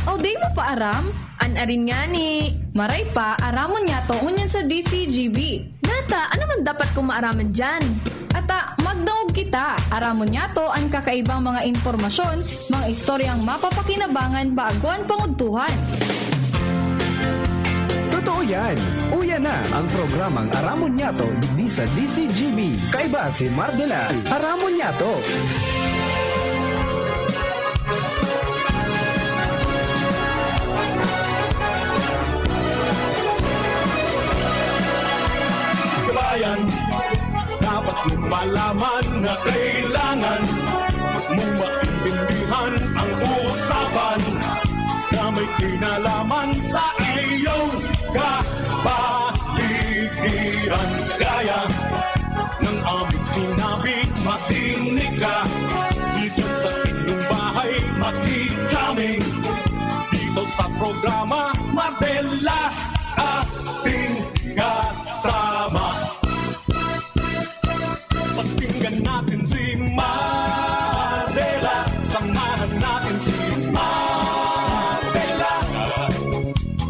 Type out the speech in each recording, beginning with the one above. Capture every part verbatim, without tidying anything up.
O di mo pa aram? An arin ngani, maray pa, aramon niyato ngunyan sa D C G B. Nata, ano man dapat kong maaraman diyan? Ata, magdangog kita. Aramon niyato an kakaibang mga impormasyon, mga istoryang mapapakinabangan bago an pangudtuhan. Totoo yan! Uya na ang programang Aramon Niyato digdi sa D C G B. Kaiba si Mardela. Aramon Niyato! Kabayan, dapat mong malaman na kailangan mong maintindihan ang usapan na may kinalaman sa iyong kapaligiran. Kaya ng aming sinabi, makinig ka. Dito sa inyong bahay, makikaming. Dito sa programa, Mardela ating kasama. Pakinggan natin si Mardela. Samahan natin si Mardela.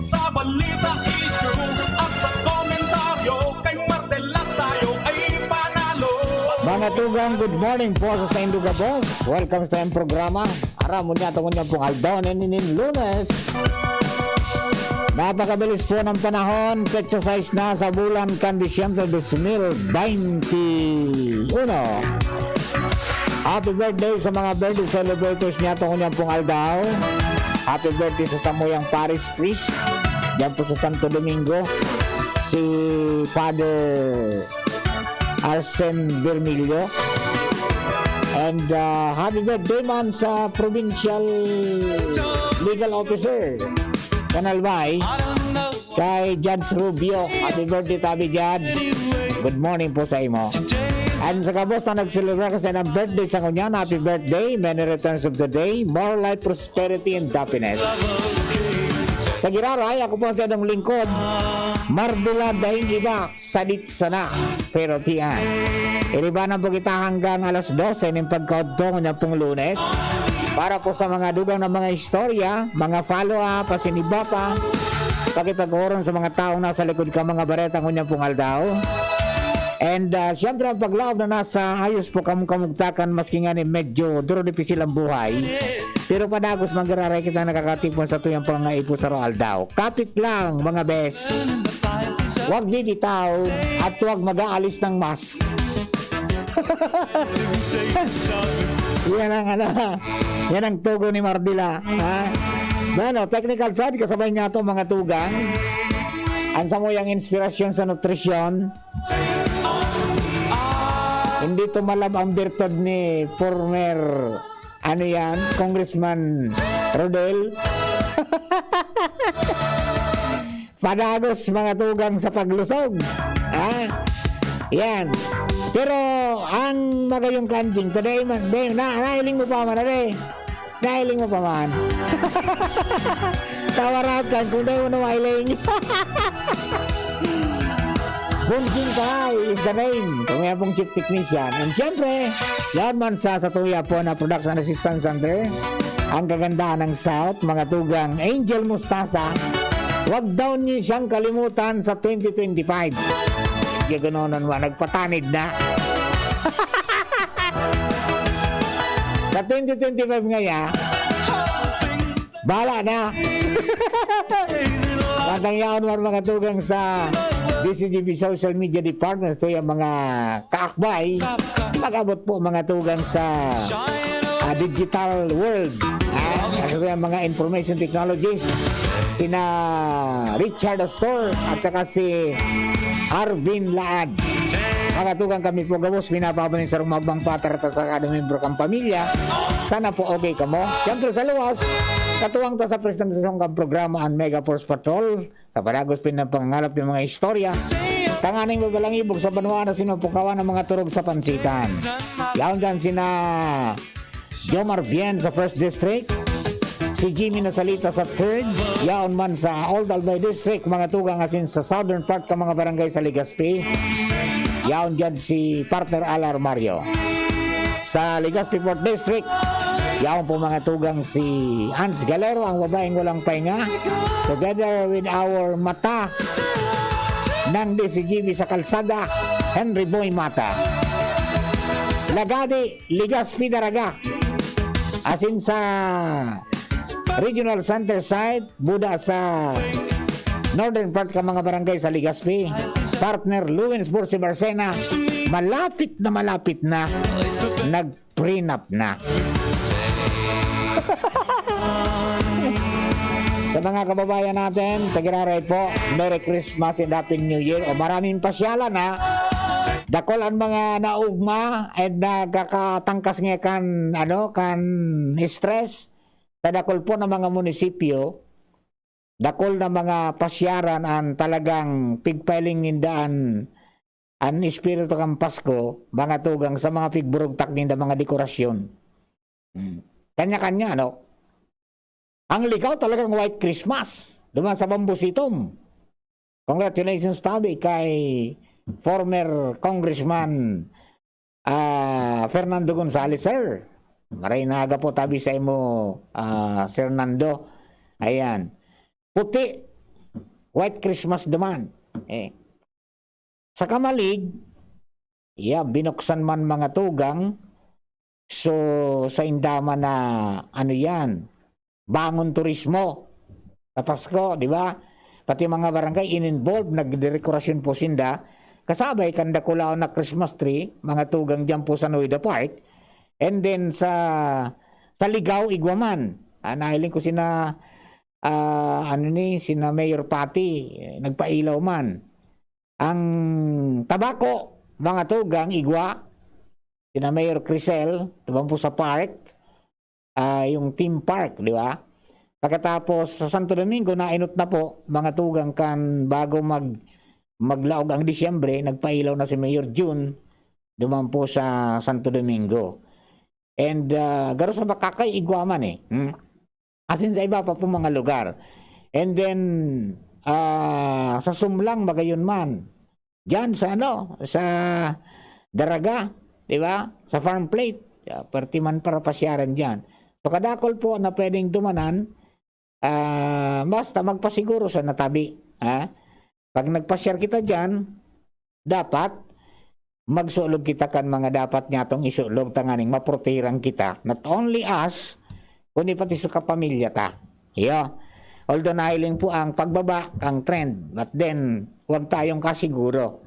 Sa balita, issue, at sa komentaryo, kay Mardela tayo ay panalo. Mga tugang, good morning po sa saindo gabos. Welcome sa tayong programa. Aramon niyato ngunyan pong aldaw na inin Lunes. Napakabilis po ng panahon, petsa sais na sa bulan kan Disyembre dos mil baynte uno. Happy birthday sa mga birthday celebrators niyato ngunyan pong aldaw. Happy birthday sa samuyang parish priest diyan po sa Santo Domingo, si Father Arsen Bermillo. And uh, happy birthday man sa provincial legal officer kan Albay, kay Judge Rubio. Happy birthday, Tabi Judge. Good morning po sa imo. And sa gabos na nagselebra kasi ng birthday sa ngunyan, happy birthday, many returns of the day, more life, prosperity, and happiness. Sa Giraray, ako po ang sa inyong lingkod, Mardela, daing iba, sadit sana, pero tiyan. Iribanan po kita hanggang alas dose nin pagkaodto ngunyan pong Lunes. Para po sa mga dugang na mga istorya, mga follow-up, asin iba pa, pakipag-oron sa mga taong nasa likod ka mga bareta ngunyan pong aldaw. And uh, siyempre ang paglaom na nasa ayos po kamong kamugtakan maski nga ni medyo duro dipisil ang buhay. Pero padagos manggiraray kita nakakatipon sa tuyang pangaipo sa aldaw. Kapit lang, mga bes. Huwag bibitaw at huwag mag-aalis ng mask. Yan ang ano, yan ang tugon ni Mardila, ha? Bueno, technical side, kasabay nga to mga tugang. Ang samuyang inspirasyon sa nutrisyon, hindi tumalab ang birtod ni former, ano yan, Congressman Rodel. Padagos mga tugang sa paglusog. Ha? Yan. Pero ang magayong kanjing, today man, day, na, nailing mo pa man, ade. Nailing mo pa man. Tawarat kan, kung day mo na mailing. Bunjing Kahay is the name. Kami pong chief technician. And syempre, yan man sa, sa tuya po na production assistance center. Ang kagandahan ng South, mga tugang Angel Mustasa, wag daw niyo siyang kalimutan sa twenty twenty-five. Kaya ganoon mo, nagpatanid na. Sa twenty twenty-five ngaya, bala na. Matang yaon man mga tugang sa D C G B Social Media Department, ito yung mga kaakbay. Mag-abot po mga tugang sa ah, digital world. Ah, kasi yung mga information technologies, sina Richard Astor at saka si Arvin Laad. Mga tugang kami po gabos, pinapabaning sa rumabang patarata sa kada membro kang pamilya. Sana po okay kamo. Siyempre sa luwas, katuwang ta sa presentasyon kang programa ang Mega Force Patrol. Sa padagos pin ng pangangalap ng mga istorya, tanganing mabalangibog sa banwa na sinupukawan ng mga turog sa pansitan. Yaon dyan sina Jomar Bien sa First District, si Jimmy Nasalita sa Third, yaon man sa Old Albay District, mga tugang asin sa southern part ka mga barangay sa Legazpi, yaon dyan si partner Alar Mario. Sa Legazpi Fourth District, Yaon po, mga tugang, si Hans Galero, ang babaeng walang pahinga, together with our mata ng D C G B sa kalsada, Henry Boy Mata. Lagadi, Legazpi, Daraga. Asin sa Regional Center Site, Buda sa northern part ka mga barangay sa Legazpi. Partner Luwins Borsi Barcena, malapit na malapit na, nag-prenup na. Sa mga kababayan natin sa Giraray po, Merry Christmas and Happy New Year. O, maraming pasyalan, ha. Dakol ang mga naugma at nagkakatangkas nga kan, ano, kan stress. Sa dakol po ng mga munisipyo, dakol na mga pasyaran ang talagang pigpailing ninda an, an espiritu kan Pasko, mga tugang, sa mga pigburugtak ninda mga dekorasyon. Hmm. Kanya-kanya, no? Ang Ligao talagang white Christmas. Duman sa Bambusitom. Congratulations tabi kay former Congressman, ah, Fernando Gonzalez, sir. Maray na aga po tabi sa imo, ah, Sir Nando. Ayan. Puti, white Christmas duman. Eh. Sa Camalig, yeah, binuksan man mga tugang. So, sa indaman na, ano yan, bangon turismo sa Pasko, di ba? Pati mga barangay in-involve, nagdedekorasyon po sinda. Kasabay kan dakulaon na Christmas tree, mga tugang diyan po sa Noida Park. And then sa, sa Ligao, igwa man. Ah, nahiling ko sina, ah, ano ni, sina Mayor Pati, eh, nagpailaw man. Ang Tabaco, mga tugang, igwa, sina Mayor Crisel, duman po sa park, ah, yung theme park, di ba? Pagkatapos, sa Santo Domingo, nainot na po, mga tugang, kan bago mag-, maglaog ang Disyembre, nagpailaw na si Mayor Jun, duman po sa Santo Domingo. And, ah, garo sa Bacacay, igwa man eh. Hmm? Asin sa iba pa po mga lugar. And then, ah, sa Sumlang, magayon man. Diyan sa ano, sa Daraga, di ba? Sa Farm Plate. Ah, pwerte man para pasyaran diyan. So, kadakol po na pwedeng dumanan, ah, basta magpasiguro sa natabi, ha? Pag nagpasyar kita diyan, dapat magsulog kita kan mga dapat niyatong isulog tanganing maprotehiran kita. Not only us, kundi pati sa kapamilya ta. Iyo. Although nahiling po ang pagbaba, ang trend, but then, huwag tayong kasiguro.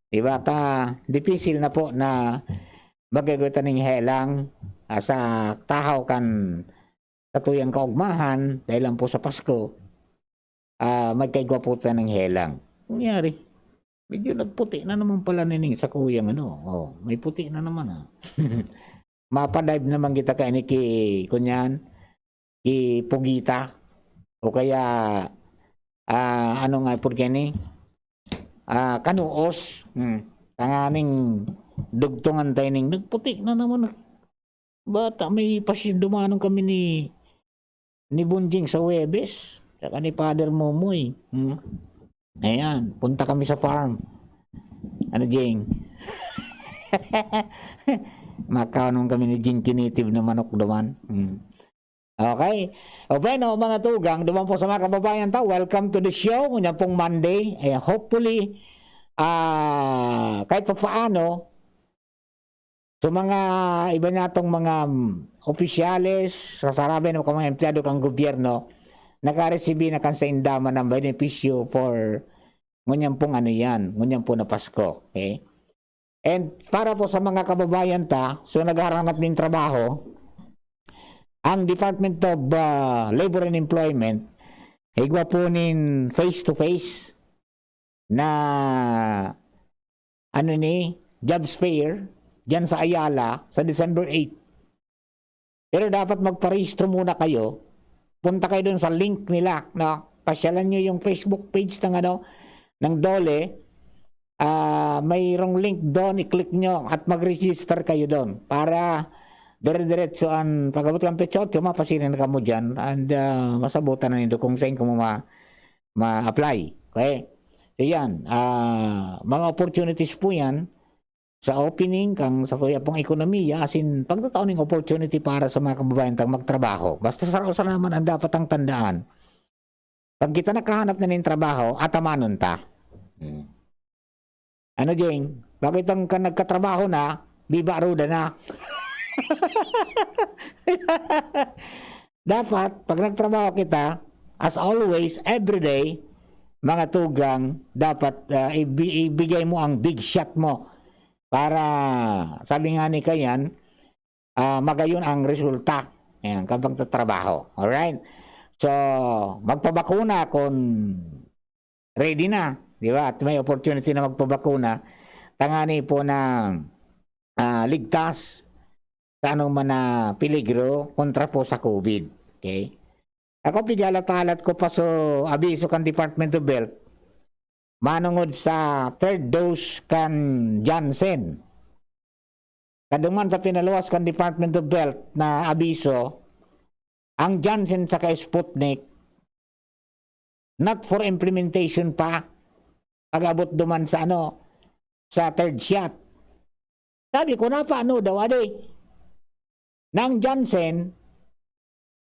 Di ba? Ta, dipisil na po na magagawit ning helang, ah, sa tahaw kan satuyang kaugmahan, dahil lang po sa Pasko, ah, magkaigwa po tayo ng helang. Nangyari, medyo nagputi na naman pala nining sakuyang ano. Oh, may puti na naman, ah. Mapadive naman kita kaini ki, kunyan, ki Pugita. O kaya, ah, ano nga po kani? Ah, Kanuos. Hmm. Tanganing dugtungan tayo ning nagputi na naman. Bata, may pasyon, dumanon kami ni, ni Bonjing sa Huwebes, saka ni Father Momoy. Hmm? Ayan, punta kami sa farm. Ano, Jing? Makaon kami ni Jing Kinitib na manok duman. Hmm. Okay. O bueno, mga tugang, duman po sa mga kababayan ta, welcome to the show. Ngunyan pong Monday, eh, hopefully, ah, kahit pa paano, so, mga iba natong mga, mm, opisyales, sa sarabi ng mga empleyado kan gobyerno, nakaresibi na kan sainda man ang benepisyo for ngunyan pong ano yan, ngunyan po na Pasko. Okay? And para po sa mga kababayan ta, so naghahanap nin trabaho, ang Department of, ah, Labor and Employment, igwa po nin face-to-face na, ano ni, jobs fair, dyan sa Ayala, sa December eight. Pero dapat magparehistro muna kayo. Punta kayo dun sa link nila, no? Pasyalan nyo yung Facebook page ng, ano, ng DOLE. Ah, mayroong link doon, i-click nyo at mag-register kayo doon para dire-diretso ang pag-abot kang petsa otso, mapasiring na kamo dyan and, ah, masabutan na nindo kung saan kamo ma-, ma-apply. Okay? So, yan. Ah, mga opportunities po yan. sa opening kan satuya pong ekonomiya, asin pagtatao ning opportunity para sa mga kababayan tang magtrabaho. Basta saro sana man ang dapat ang tandaan. Pag kita nakahanap na nin trabaho, atamanon ta. Hmm. Ano, Jeng? Bakit ang ka-, nagkatrabaho na, biba ruda na? Dapat, pag nagtrabaho kita, as always, everyday, mga tugang, dapat, ah, ibi-, ibigay mo ang big shot mo. Para, sabi nga ni Kayan, ah, magayon ang resulta. Ayan, kapag tatrabaho. Alright? So, magpabakuna kung ready na, di ba? At may opportunity na magpabakuna. Tangani po na, ah, ligtas sa anong man na peligro kontra po sa COVID. Okay? Ako, pighalat-halat ko pa so abiso kan Department of Health manongod sa third dose kan Janssen. Kaduman sa pinaluwas kan Department of Health na abiso, ang Janssen saka Sputnik, not for implementation pa, pag-abot duman sa ano, sa third shot. Sabi ko, "Napano daw, adi? Nang Janssen,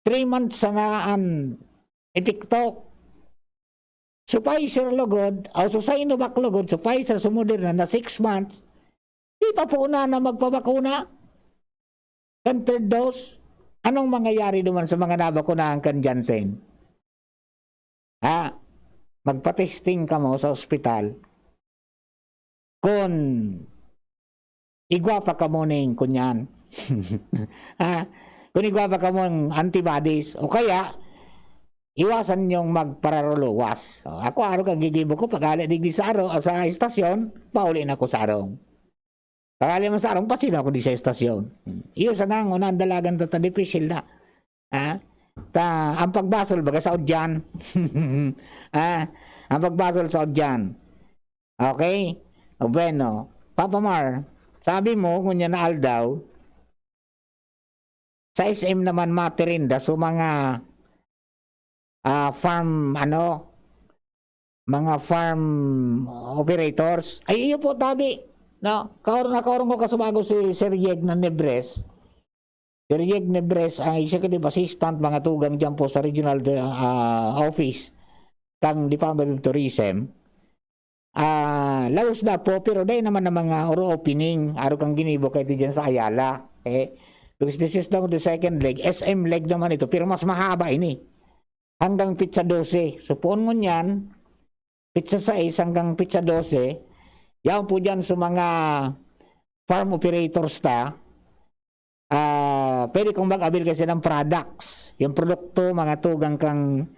three months sana an epekto. So Pfizer lugod, o so Sinovac lugod, so Pfizer, so Moderna na six months, di pa po na, na magpabakuna kan third dose." Anong mangyayari duman sa mga nabakunahan kan Janssen? Ha? Magpa-testing kamo sa ospital. Kun igwa pa kamo ning kunyan. Ha? Kun igwa pa kamo ng antibodies, o kaya, iwasan niyong magpararuluwas. O, ako, arog ang gigibo ko, pag-ali digdi sa aro-, sa estasyon, pauli na ko sa arong. Pag-ali man sa arong, pasino ako di sa estasyon. Iyo sana ang unang dalagan ta, ta difícil na. Ha? Ta, ang pagbasol, baga sa udyan. Ha? Ang pagbasol sa udyan. Okay? O, bueno. Papa Mar, sabi mo, ngunyan na aldaw, sa S M naman matirinda, so mga, ah, farm, ano, mga farm operators. Ay, iyo po, tabi. No? Kaor-, nakaorong ko kasubago si Sir Yeg na Nebres. Sir Yeg Nebres, ang executive assistant, mga tugang dyan po sa regional, ah, office kang Department of Tourism. Ah, laos na po, pero dai naman na mga oro opening, arog kan ginibo kayo dyan sa Ayala. Eh, because this is now the second leg, S M leg naman ito, pero mas mahaba ini. Hanggang petsa dose. So, poon ngunyan, petsa sais hanggang petsa dose, yaon po dyan sa mga farm operators ta, ah, pwede kong mag-avail kasi ng products. Yung produkto, mga tugang kang,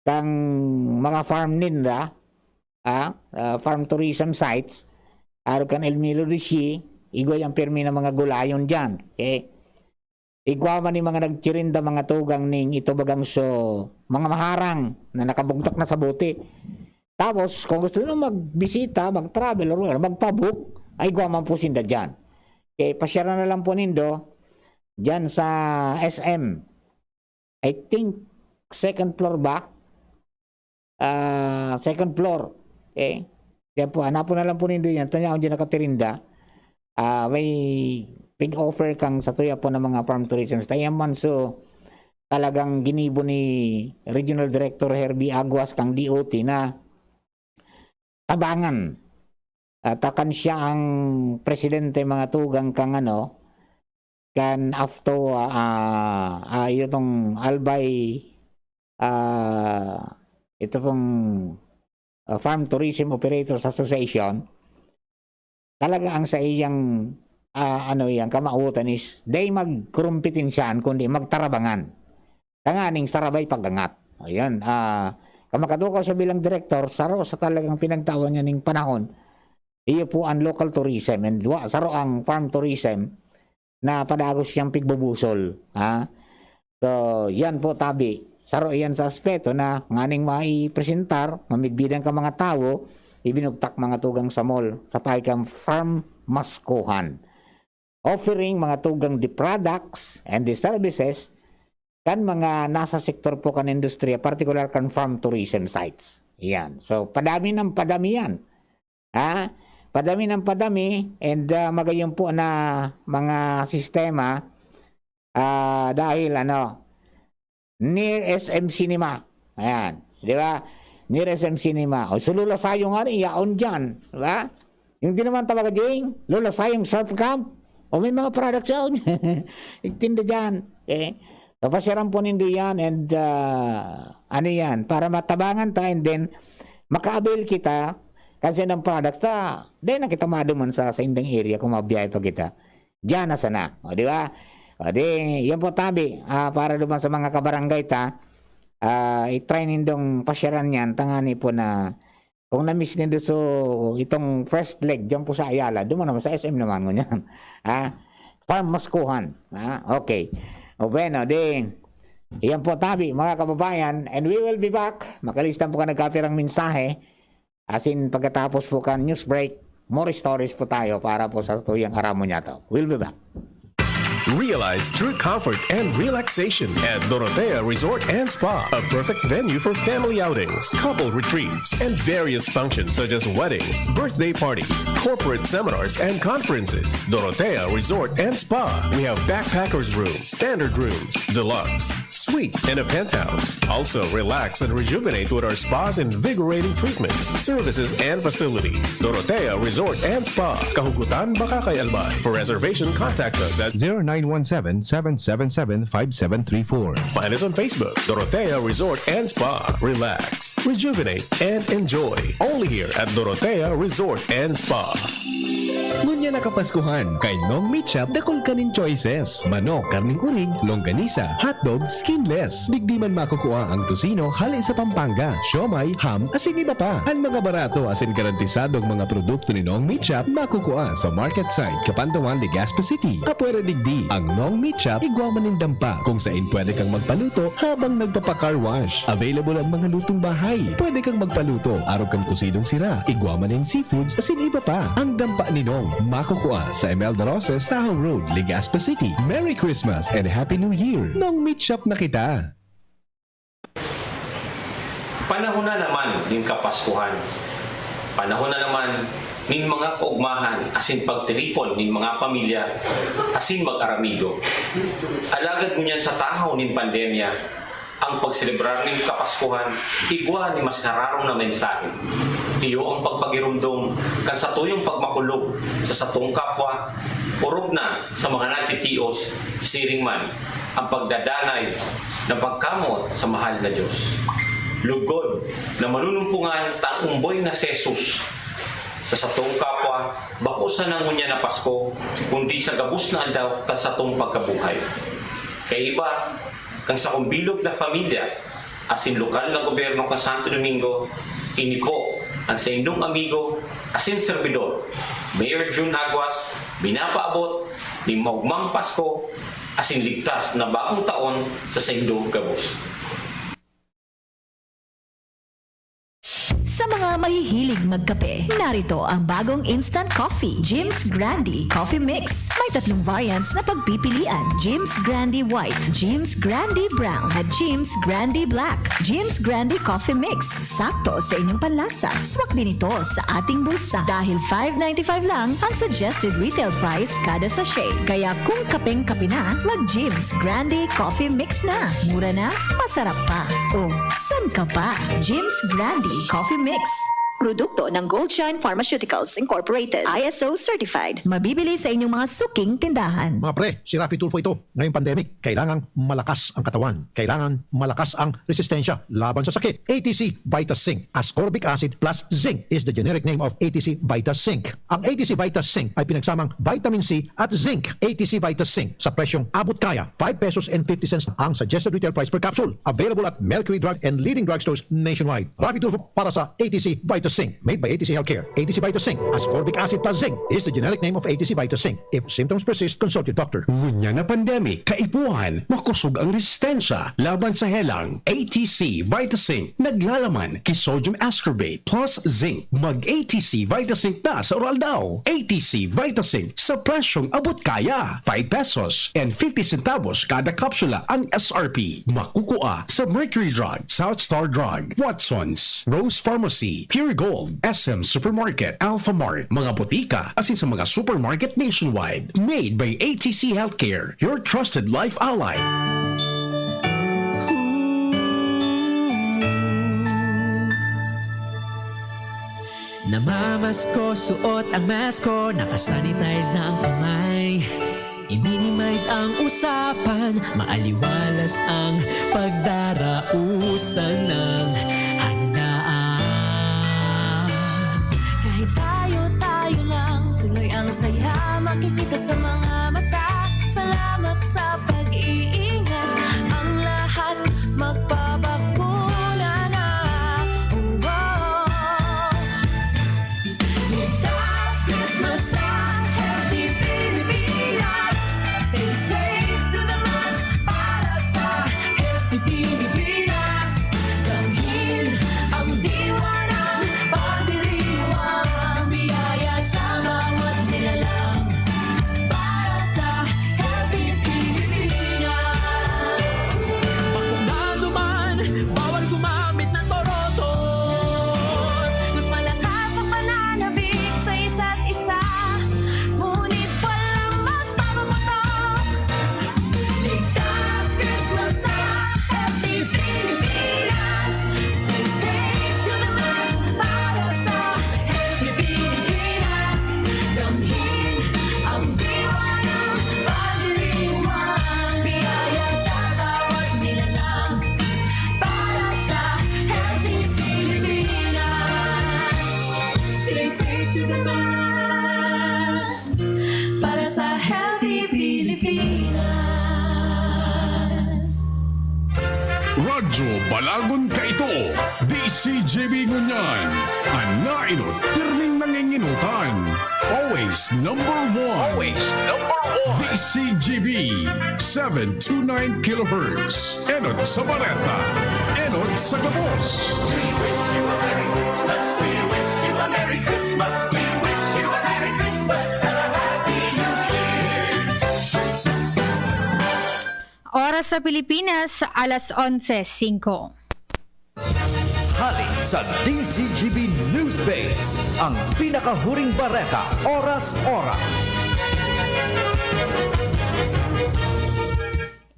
kang mga farm ninda, ah, ah, farm tourism sites, arog kan El Nilo Rishi, igwa yung pirmi ng mga gulayon dyan. Okay? Igwa man yung mga nagtirinda, mga tugang ning ito bagang so, mga maharang na nakabugtak na sa bote. Tapos, kung gusto nyo magbisita, mag-travel, or whatever, magpabook, ay igwa man po sinda dyan. Okay, pasyara na lang po nindo, dyan sa S M. I think, second floor ba? Ah, second floor. Okay? Kaya po, hanapon na lang po nindo yan. Ito niya, kung dyan nakatirinda, ah, may pig-offer kang satuya po ng mga farm tourism. Tayo man, so, talagang ginibo ni Regional Director Herbie Aguas kang D O T na tabangan. At akan siya ang presidente, mga tugang, kang ano, kan afto, ah, ah, itong Albay, ah, ito pong, ah, Farm Tourism Operators Association. Talaga ang sa iyang, ah, ano, iyang kamawotan is dai magkurumpetensyahan, kundi magtarabangan. Tanganing sarabay pag-angat. Ayan, ah, kan makatukaw siya bilang direktor, saro sa talagang pinagtawan niya ning panahon, iyo po ang local tourism and wa-, saro ang farm tourism na padagos siyang pigbubusol, ha? So, yan po, tabi. Saro yan sa aspeto na nganing maipresentar, mamidbidan ka mga tawo, ibinugtak mga tugang sa mall, sa pahay kan farm maskuhan. Offering mga tugang the products and the services kan mga nasa sektor po kan industriya, partikular kan farm tourism sites. Yan. So, padami ng padami yan. Ha? Padami ng padami and, ah, magayon po na mga sistema, ah, dahil ano, near S M Cinema. Ayan, di ba? Near S M Cinema. O, so Lola Sayong nga, yaon dyan. Di ba? Yung di naman talaga ding, Lola Sayong Surf Camp. O may mga products yaon. Igtinda dyan. Okay? So, pasyaran po nindo yan and, ah, ano yan, para matabangan ta and then maka-avail kita kasi ng products ta. Then, nakita maduman sa, sa indang area kung mabiyahe pa kita. Diyan na sana. O, di ba? O, di, yan po tabi. Ah, para duman sa mga kabarangay ta, ah, i-try nindong pasyaran yan. Tangani po na kung na-miss nindo so, itong first leg, diyan po sa Ayala, duman naman sa S M naman ngunyan. Ah, Farm Maskuhan. Ah, okay. O, bueno, di, yan po tabi, mga kababayan. And we will be back. Makalistan po ka nagkapirang mensahe. Asin pagkatapos po kan news break, more stories po tayo para po sa tuyang aram mo niya to. We'll be back. Realize true comfort and relaxation at Dorotea Resort and Spa, a perfect venue for family outings, couple retreats, and various functions such as weddings, birthday parties, corporate seminars, and conferences. Dorotea Resort and Spa. We have backpackers room, standard rooms, deluxe, suite, and a penthouse. Also, relax and rejuvenate with our spas, invigorating treatments, services, and facilities. Dorotea Resort and Spa, Kahugutan, Bacacay, Albay. For reservation, contact us at zero nine one seven, seven seven seven, five seven three four. Find us on Facebook, Dorotea Resort and Spa. Relax, rejuvenate, and enjoy. Only here at Dorotea Resort and Spa. Ngunyan na Kapaskuhan, kay Nong Meat Shop dakul ka nin choices. Manok, karning urig, longganisa, hotdog, skinless. Digdi man makukua ang tocino hale sa Pampanga, siomai, ham, asin iba pa. An mga barato asin garantisadong mga produkto ni Nong Meat Shop makukua sa market side, Kapandawan, Legazpi City. Apwera digdi, ang Nong Meat Shop igwa man nin dampa kung sain pwede kang magpaluto habang nagpapa-car wash. Available ang mga lutong bahay. Pwede kang magpaluto arog kan kusidong sira, igwa man nin seafoods asin iba pa. Ang dampa ni Nong makukua sa Imelda Roses, Tahaw Road, Legazpi City. Merry Christmas and Happy New Year! Nong Meat Shop na kita! Panahon na naman nin Kapaskuhan. Panahon na naman nin mga kaugmahan asin pagtiripon nin mga pamilya asin mag-aramigo. Alagad ngunyan sa tahaw nin pandemya, ang pagselebrar nin Kapaskuhan igwa nin mas nararom na mensahe. Iyo ang pagpagiromdom kan satuyang pagmakulog sa satong kapwa, orog na sa mga nagtitios, siring man ang pagdadanay na pagkamot sa mahal na Diyos. Lugod na manunumpongan ta an omboy na si Jesus sa satong kapwa, bako sana ngunyan na Pasko, kundi sa gabos na aldaw kan satong pagkabuhay. Kaiba kan sakong bilog na pamilya asin lokal na gobyerno kan Santo Domingo, ini po an saindong amigo asin serbidor, Mayor Jun Aguas, minapaabot nin maogmang Pasko asin ligtas na bagong taon sa saindo gabos. Sa mga mahihilig magkape, narito ang bagong instant coffee, Jim's Grande Coffee Mix. May tatlong variants na pagpipilian, Jim's Grande White, Jim's Grande Brown, at Jim's Grande Black. Jim's Grande Coffee Mix, sakto sa inyong panlasa. Swak din ito sa ating bulsa dahil five ninety-five lang ang suggested retail price kada sachet. Kaya kung kapeng-kape na, mag Jim's Grande Coffee Mix na. Mura na, masarap pa. O, san ka pa? Jim's Grande Coffee Mix. Produkto ng Goldshine Pharmaceuticals Incorporated, I S O certified. Mabibili sa inyong mga suking tindahan. Mga pre, si Raffy Tulfo ito. Ngayong pandemic, kailangang malakas ang katawan. Kailangan malakas ang resistensya laban sa sakit. A T C Vita Zinc, ascorbic acid plus zinc is the generic name of A T C Vita Zinc. Ang A T C Vita Zinc ay pinagsamang vitamin C at zinc. A T C Vita Zinc sa presyong abot kaya, five pesos and fifty cents ang suggested retail price per capsule. Available at Mercury Drug and leading drugstores nationwide. Raffy Tulfo para sa A T C Vita Zinc. Made by A T C Healthcare. A T C Vita Zinc, ascorbic acid plus zinc, is the generic name of A T C Vita Zinc. If symptoms persist, consult your doctor. Ngunyan na pandemic, kaipuhan, makosog ang resistensya laban sa helang. A T C Vita Zinc, naglalaman ki sodium ascorbate plus zinc. Mag A T C Vita Zinc na sa Oral Daw. A T C Vita Zinc sa presyong abot kaya, five pesos and fifty centavos kada kapsula ang S R P. Makukua sa Mercury Drug, South Star Drug, Watson's, Rose Pharmacy, Pure Gold, S M Supermarket, Alphamart, mga botika, asin sa mga supermarket nationwide. Made by A T C Healthcare, your trusted life ally. Namamasko, suot ang mask ko, nakasanitize na ang kamay. I-minimize ang usapan, maaliwalas ang pagdarausan ng handaan. Kahit tayo-tayo lang, tuloy ang saya makikita sa mga mata. Salamat sa pag-iingat, ang lahat magpabakuna na. Oh, oh. Ligtas Christmas sa Healthy Pilipinas. Stay safe to the max para sa Healthy Pilipinas. Damhin ang diwa ng pagdiriwang biyaya sa bawat nilalang. Para sa Healthy Pilipinas. Bakuna naman, bawal gumamit ng torotot. Mas malakas ang pananabik sa isa't isa. Ngunit walang magpapaputok. Ligtas Christmas sa Healthy Pilipinas. Stay safe to the max para sa Healthy Pilipinas. Damhin ang diwa ng pagdiriwang biyaya sa bawat nilalang. Para sa Healthy Pilipinas. Stay safe to the max. Para sa Healthy Pilipinas. Radyo Balagon Kaito, D C G B ngunyan, an naenot pirming nanginginutan. Always number one. Always number one. D C G B, seven two nine kilohertz. Enot sa Bareta, enot sa gabos. Oras sa Pilipinas, alas onse singko. Hali sa D C G B News Base, ang pinakahuring bareta, oras-oras.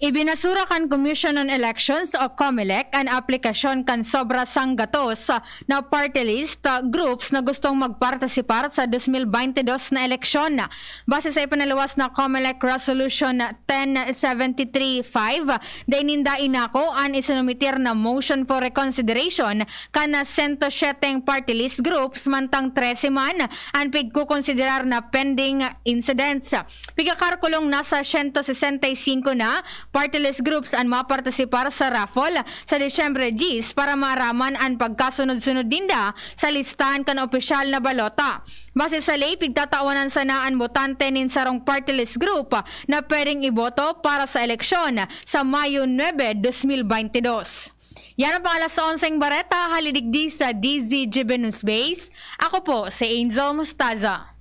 Ibinasura kan Commission on Elections o COMELEC an aplikasyon kan sobra sanggatos na party list groups na gustong magpartisipar sa dos mil baynte dos na eleksyon. Base sa ipinaluwas na COMELEC Resolution ten seventy-three five, dai ninda inako an isinumitir na motion for reconsideration kan sento syeteng party list groups, mantang trese man an pigkokonsiderar na pending incidents. Pigkakarkulong nasa sento sesenta y singko na party list groups an mapartisipar sa raffle sa Disyembre diyes para maaraman an pagkasunod-sunod ninda sa listahan kan opisyal na balota. Base sa ley, pigtatawanan sana an botante nin sarong party list group na pwedeng iboto para sa eleksyon sa Mayo nuebe, dos mil baynte dos. Yan ang pang alas onseng bareta, hali digdi sa D Z G B News Base. Ako po si Angel Mostaza.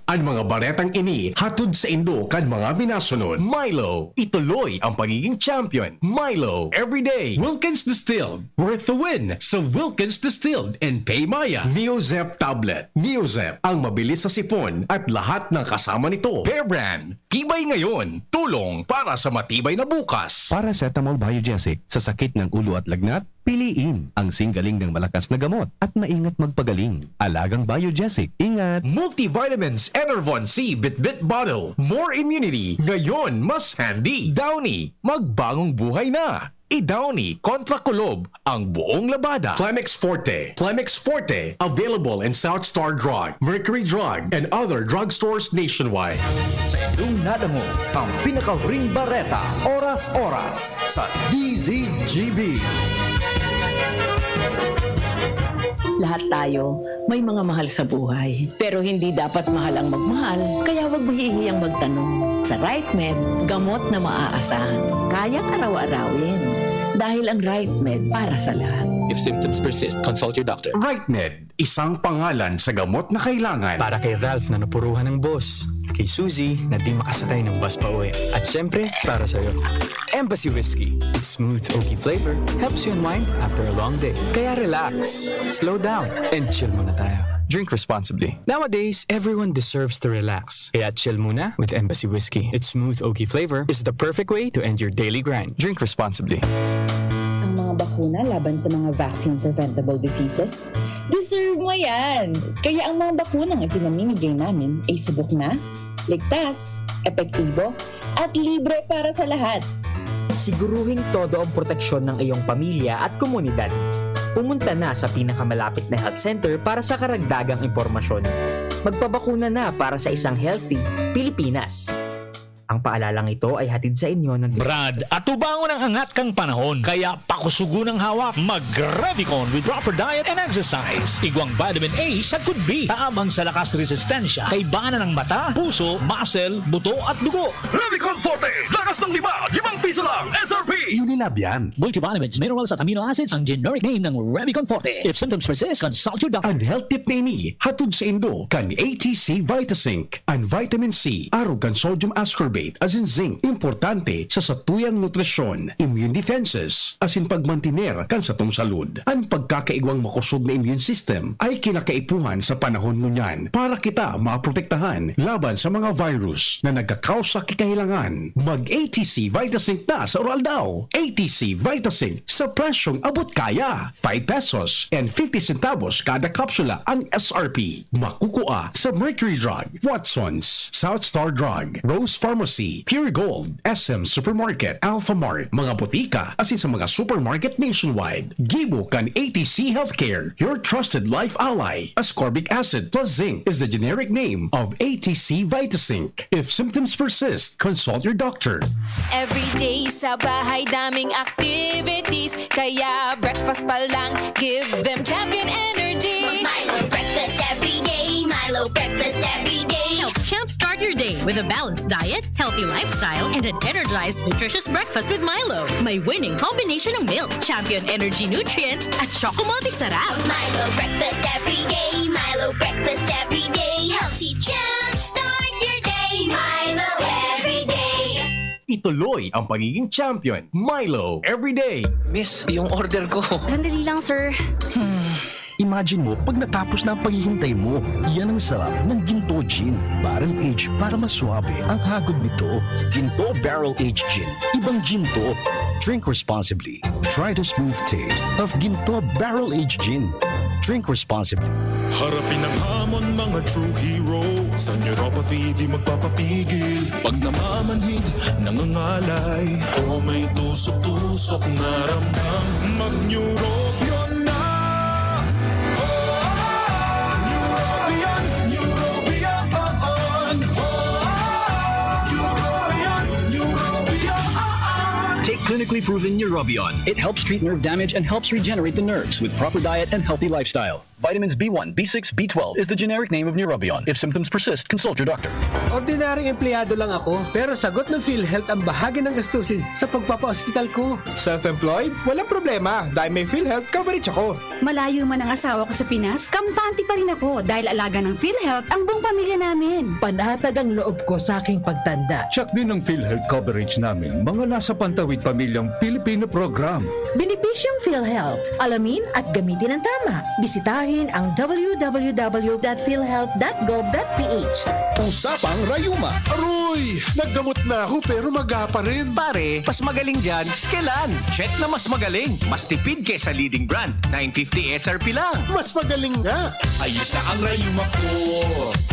An mga baretang ini hatod saindo kan mga minasunod. Milo, ituloy ang pagiging champion. Milo, everyday. Wilkins Distilled, worth the win sa Wilkins Distilled and Paymaya. Neozep tablet. Neozep, ang mabilis sa sipon at lahat ng kasama nito. Bear Brand, tibay ngayon, tulong para sa matibay na bukas. Paracetamol Biogesic, sa sakit ng ulo at lagnat, piliin ang singgaling ng malakas na gamot at maingat magpagaling. Alagang Biogesic, ingat! Multivitamins Enervon C Bitbit Bottle. More immunity. Ngayon, mas handy. Downy. Magbagong buhay na. I-Downy kontra kulob ang buong labada. Clemex Forte. Clemex Forte. Available in South Star Drug, Mercury Drug, and other drugstores nationwide. Sa indong nadangog, ang pinakahuring bareta, oras-oras, sa D Z G B. Lahat tayo may mga mahal sa buhay. Pero hindi dapat mahal ang magmahal, kaya huwag mahihiyang magtanong. Sa RightMed, gamot na maaasahan. Kayang araw-arawin. Dahil ang RightMed para sa lahat. If symptoms persist, consult your doctor. RightMed, isang pangalan sa gamot na kailangan. Para kay Ralph na napuruhan ng boss. kay Suzy na di makasakay ng bus pa uwi. At syempre, para sa'yo. Embassy Whiskey. Its smooth, oaky flavor helps you unwind after a long day. Kaya relax, slow down, and chill muna tayo. Drink responsibly. Nowadays, everyone deserves to relax. Kaya chill muna with Embassy Whiskey. Its smooth, oaky flavor is the perfect way to end your daily grind. Drink responsibly. Ang mga bakuna laban sa mga vaccine-preventable diseases, deserve mo yan! Kaya ang mga bakunang ipinamimigay namin ay subok na, ligtas, epektibo, at libre para sa lahat. Siguruhing todo ang proteksyon ng iyong pamilya at komunidad. Pumunta na sa pinakamalapit na health center para sa karagdagang impormasyon. Magpabakuna na para sa isang healthy Pilipinas. Ang paalalang ito ay hatid sa inyo ng Brad, atubangon ang angat kan panahon, kaya pakusugon ang hawak. Mag-Revicon with proper diet and exercise. Igwang vitamin A sagkod B, taabang sa lakas resistensya, kaibanan ng mata, puso, muscle, buto at dugo. Revicon Forte, lakas ng lima, limang piso lang, S R P! Unilab yan. Multivitamins, minerals at amino acids ang generic name ng Revicon Forte. If symptoms persist, consult your doctor. An health tip na ini hatod saindo kan A T C Vitasync. An vitamin C, arog kan sodium ascorbate, asin zinc, importante sa satuyang nutrisyon, immune defenses, asin pagmantiner kan satong salud. An pagkakaigwang makosog na immune system ay kinakaipuhan sa panahon ngunyan para kita maprotektahan laban sa mga virus na nagkakausa ki kahilangan. Mag A T C Vitasync na sa Uraldaw. A T C Vitasync sa presyong abot kaya, five pesos and fifty centavos kada kapsula ang S R P. Makukua sa Mercury Drug, Watson's, South Star Drug, Rose Pharmacy, Pure Gold, S M Supermarket, Alphamart, mga botika, asin sa mga supermarket nationwide. Gibo kan A T C Healthcare, your trusted life ally. Ascorbic acid plus zinc is the generic name of A T C Vitasync. If symptoms persist, consult your doctor. Everyday sa bahay daming activities, kaya breakfast pa lang, give them Champion Energy. Milo breakfast every day. Milo breakfast every day. Help jumpstart your day with a balanced diet, healthy lifestyle, and an energized, nutritious breakfast with Milo. May winning combination ng milk, Champion Energy Nutrients, at Choco Multi Sarap. Milo breakfast every day. Milo breakfast every day. Healthy jumpstart your day. Milo every day. Ituloy ang pagiging champion. Milo, everyday. Miss, yung order ko. Sandali lang, sir. Imagine mo pag natapos na ang paghihintay mo. Yan ang sarap ng Ginto Gin. Barrel Age para mas suabe ang hagod nito. Ginto Barrel Age Gin. Ibang Ginto. Drink responsibly. Try the smooth taste of Ginto Barrel Age Gin. Drink responsibly. Harapin ang hamon, mga true hero. Sa neuropathy di magpapapigil. Pag namamanhid, nangangalay, o may tusok-tusok na ramdam, mag-Neurobion na! Oh, Neurobion, Neurobion, oh, oh. Neurobion, Neurobion, oh, oh. Take clinically proven Neurobion. It helps treat nerve damage and helps regenerate the nerves with proper diet and healthy lifestyle. Vitamins B one, B six, B twelve is the generic name of Neurobion. If symptoms persist, consult your doctor. Ordinaryong empleyado lang ako, pero sagot ng PhilHealth ang bahagi ng gastusin sa pagpapaospital ko. Self-employed? Walang problema dahil may PhilHealth coverage ako. Malayo man ang asawa ko sa Pinas, kampante pa rin ako dahil alaga ng PhilHealth ang buong pamilya namin. Panatag ang loob ko sa aking pagtanda. Check din ang PhilHealth coverage namin, mga nasa pantawid pamilyang Pilipino program. Benepisyong PhilHealth. Alamin at gamitin ang tama. Bisitahin ang w w w dot philhealth dot gov dot p h. Usapang Rayuma. Aroy! Naggamot na ako pero maga pa rin. Pare, mas magaling dyan, Skelan. Check na mas magaling. Mas tipid kesa leading brand. Nine fifty S R P lang. Mas magaling nga. Ayos na ang rayuma ko.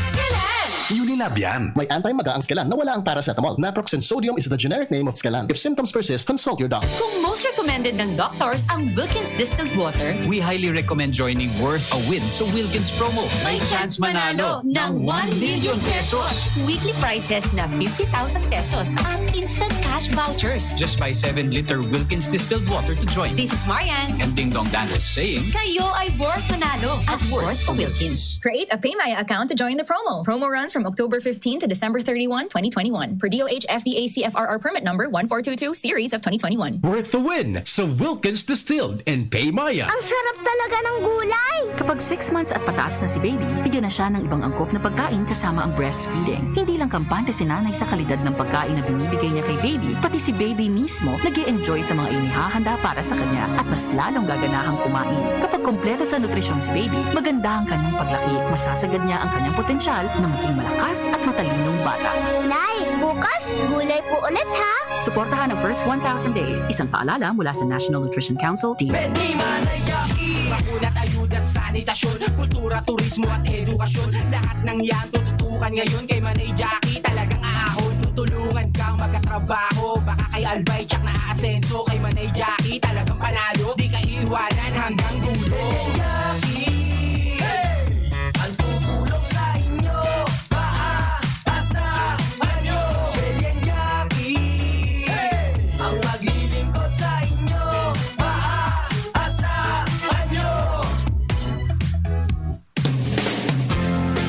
Skelan! Unilab yan. May anti-maga ang Skelan na wala ang paracetamol. Naproxen sodium is the generic name of Skelan. If symptoms persist, consult your doctor. Kung most recommended ng doctors ang Wilkins Distilled Water, We highly recommend joining Worth a Win sa Wilkins Promo. May chance manalo ng one million pesos. Weekly prizes na fifty thousand pesos at instant cash vouchers. Just buy seven liter Wilkins distilled water to join. This is Marian. And Ding Dong Dantes saying, kayo ay worth manalo at worth sa Wilkins. Create a PayMaya account to join the promo. Promo runs from October fifteen to December thirty-one, twenty twenty-one. Per D O H F D A C F R R permit number one four two two series of twenty twenty-one. Worth the win sa Wilkins Distilled and PayMaya. Ang sarap talaga ng gulay! Kapag six months at pataas na si baby, bigyan na siya ng ibang angkop na pagkain kasama ang breastfeeding. Hindi lang kampante si nanay sa kalidad ng pagkain na binibigay niya kay baby, pati si baby mismo nag enjoy sa mga inihahanda para sa kanya at mas lalong gaganahang kumain. Kapag kompleto sa nutrisyon si baby, maganda ang kanyang paglaki, masasagad niya ang kanyang potensyal na maging malakas at matalinong bata. Nay, bukas, gulay po ulit ha! Suportahan ang first one thousand days. Isang paalala mula sa National Nutrition Council, D O H. Pwede Manay Jackie. Bakuna at ayuda at sanitasyon, kultura, turismo at edukasyon. Lahat ng yan tututukan ngayon kay Manay Jackie. Talagang aahon, tutulungan kang magkatrabaho. Baka kay Albay, tsak na aasenso. Kay Manay Jackie, talagang panalo. Di ka iiwanan hanggang dulo. Manay Jackie, hey! Ang tutulong sa inyo, maaasahan nyo. Manay Jackie, hey! Ang maglilingkod sa inyo, maaasahan nyo.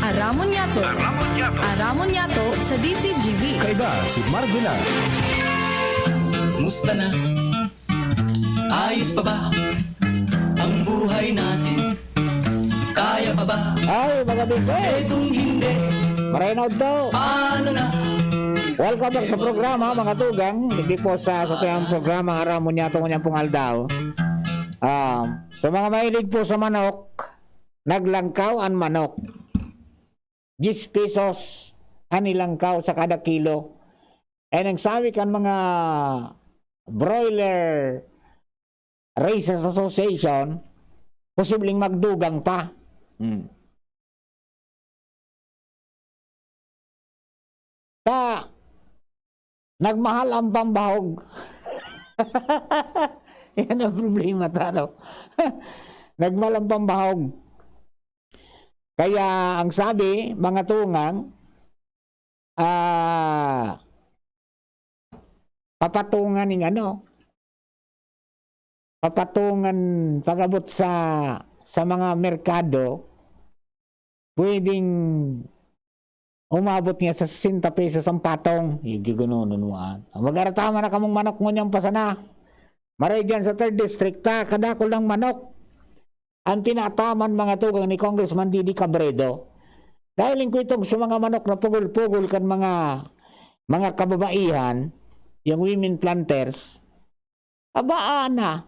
Aramon Yato. Aramon Yato. Aramon Yato sa D Z G B. Kaiba si Marvela. Kumusta na? Ayos pa ba ang buhay natin? Kaya pa ba? Ay, mga bise! Eh, kung hindi, Maray na udto. Paano na? Welcome back sa programa, mga tugang. Hindi po sa, sa tuyang programa, Aramon Yato, ngunyan pong aldaw. Ah, sa mga mahilig po sa manok, naglangkaw an manok. Diyes pesos an nilangkaw sa kada kilo. And ang sabi kan mga broiler Raisers Association, posibleng magdugang pa. Hmm. Ta, nagmahal ang pambahog. Yan ang problema ta, no? Nagmahal ang pambahog. Kaya ang sabi, mga tugang, ah, papatungan ning ano, papatungan pag-abot sa, sa mga merkado, pwedeng umabot nga sa sesenta pesos ang patong. Yung gigunonon mo, ah. Mag-aratama na kamong manok ngunyan pa sana. Maray dyan sa third district, ta, kadakol ng manok. Ang pinataman, mga tugang, ni Congressman Didi Cabredo. Dahil ko itong sa mga manok na pugol-pugol kan mga, mga kababaihan, yung women planters, abaa na.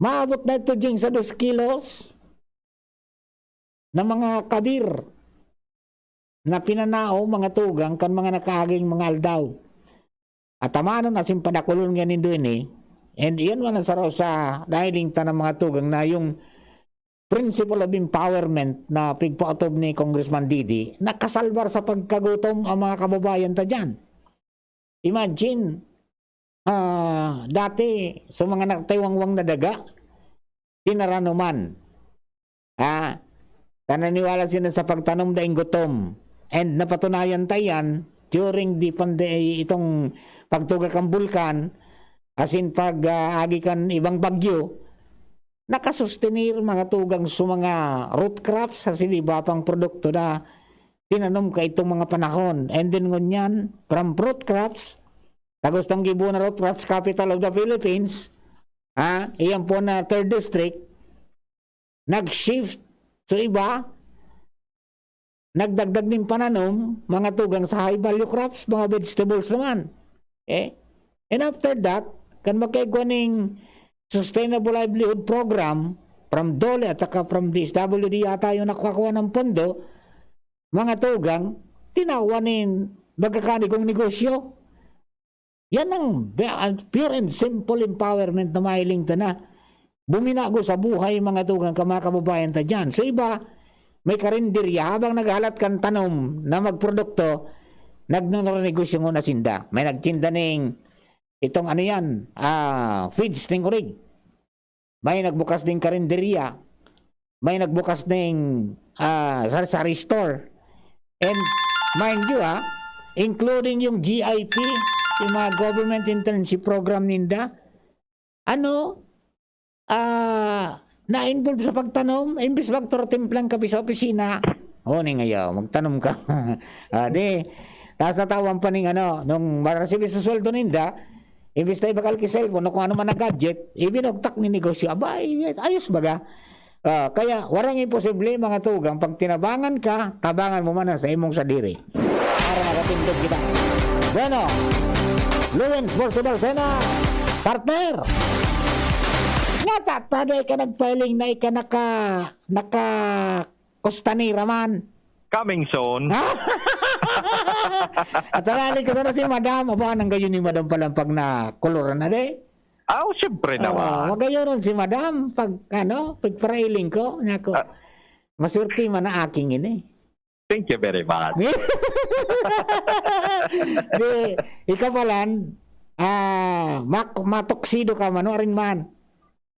Maabot na ito dyan sa dos kilos na mga kabir na pinanao, mga tugang, kan mga nakaaging mga aldaw. At tamanon asin padakulon nga nindo ini, and iyan man ang saro sa dahiling ta ng mga tugang na yung principle of empowerment na pigpaotob ni Congressman Didi, nakasalbar sa pagkagutom ang mga kababayan ta dyan. Imagine, ah, dati, sa mga nagtaywangwang na daga, tinaranuman. Ah, naniniwala sila sa pagtanom daing gutom. And napatunayan ta yan during the pande-, itong pagtugak ang bulkan, asin pag, ah, agi kan ibang bagyo, nakasustenir mga tugang sa mga root crops, asin iba pang produkto na tinanom kaitong mga panahon. And then ngunyan, from root crops, ta gustong gibo na root crops capital of the Philippines, ah, iyan po na third district, nag-shift. So iba, nagdagdag nin pananom, mga tugang sa high value crops, mga vegetables naman. Okay? And after that, kan magkaigwa ning Sustainable Livelihood Program, from DOLE at saka from D S W D yata yung nakakuha ng pondo, mga tugang, tinawan nin magkakanigong negosyo. Yan ang be-, ang pure and simple empowerment na mahiling ta na. Buminago sa buhay, mga tugang, ka mga kababayan ta dyan. So iba, may karinderya, habang naghalat kan tanom na magprodukto, nagnonegosyo nguna sinda. May nagtinda ning, itong ano yan, ah, feeds ning orig. May nagbukas ding karinderya. May nagbukas ding, ah, sari-sari store. And mind you, ha, including yung G I P, yung mga government internship program ninda, ano, ah, na-involve sa pagtanom, imbis magturo timplang kape sa opisina, o, ning ayaw, magtanom ka. Ah, di, tapos natawan pa ning ano, nung marasibi sa sweldo ninda, imbis na ibakal ki cellphone o kung ano man na gadget, ibinugtak ni negosyo. Aba, ay, ayos baga. Ah, kaya, warang imposible, mga tugang, pag tinabangan ka, tabangan mo man ang sa imong sadiri. Para makatindog kita. Bueno, Luwins Borso Barcena, partner! Nga ta, taday ka nag-filing na ika naka, naka Costanera man. Coming soon. At arali ko sana si Madam. Aba, nang gayon ni Madam palang pag na koloran na de. Ah, oh, siyempre Oo, naman. Magayon si Madam pag, ano, pagparailing ko. Niya ko, Ah. Maswerte man na aking ini. Thank you very much. Di, ikaw palan, ah, mak matuksido ka man, o arin man.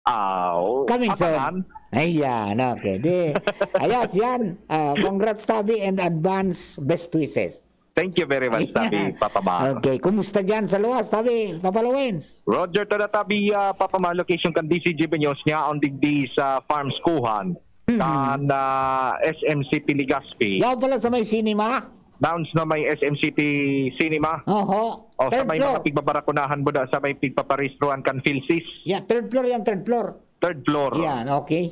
Ah, oh, Coming soon. abangan. Ayan, okay. Di, ayos yan. Ah, congrats, Tabi, and advance best wishes. Thank you very much, Tabi, Papa Mar. Okay, kumusta dyan sa luwas, Tabi, Papa Lawens? Roger Tadatabi, ah, Papa Mar, location kan D C G Benyos niya, on digdi sa Farms Kuhan, Mhm. kan ah, S M City Legazpi. Yaw pala sa may cinema. Downs na may S M City Cinema. Oho. O sa Third may floor. Mga pigbabarakuna buda sa may pigpaparehistruhan kan PhilSys. Yeah, third floor yan, third floor. Third floor. Yan, okay.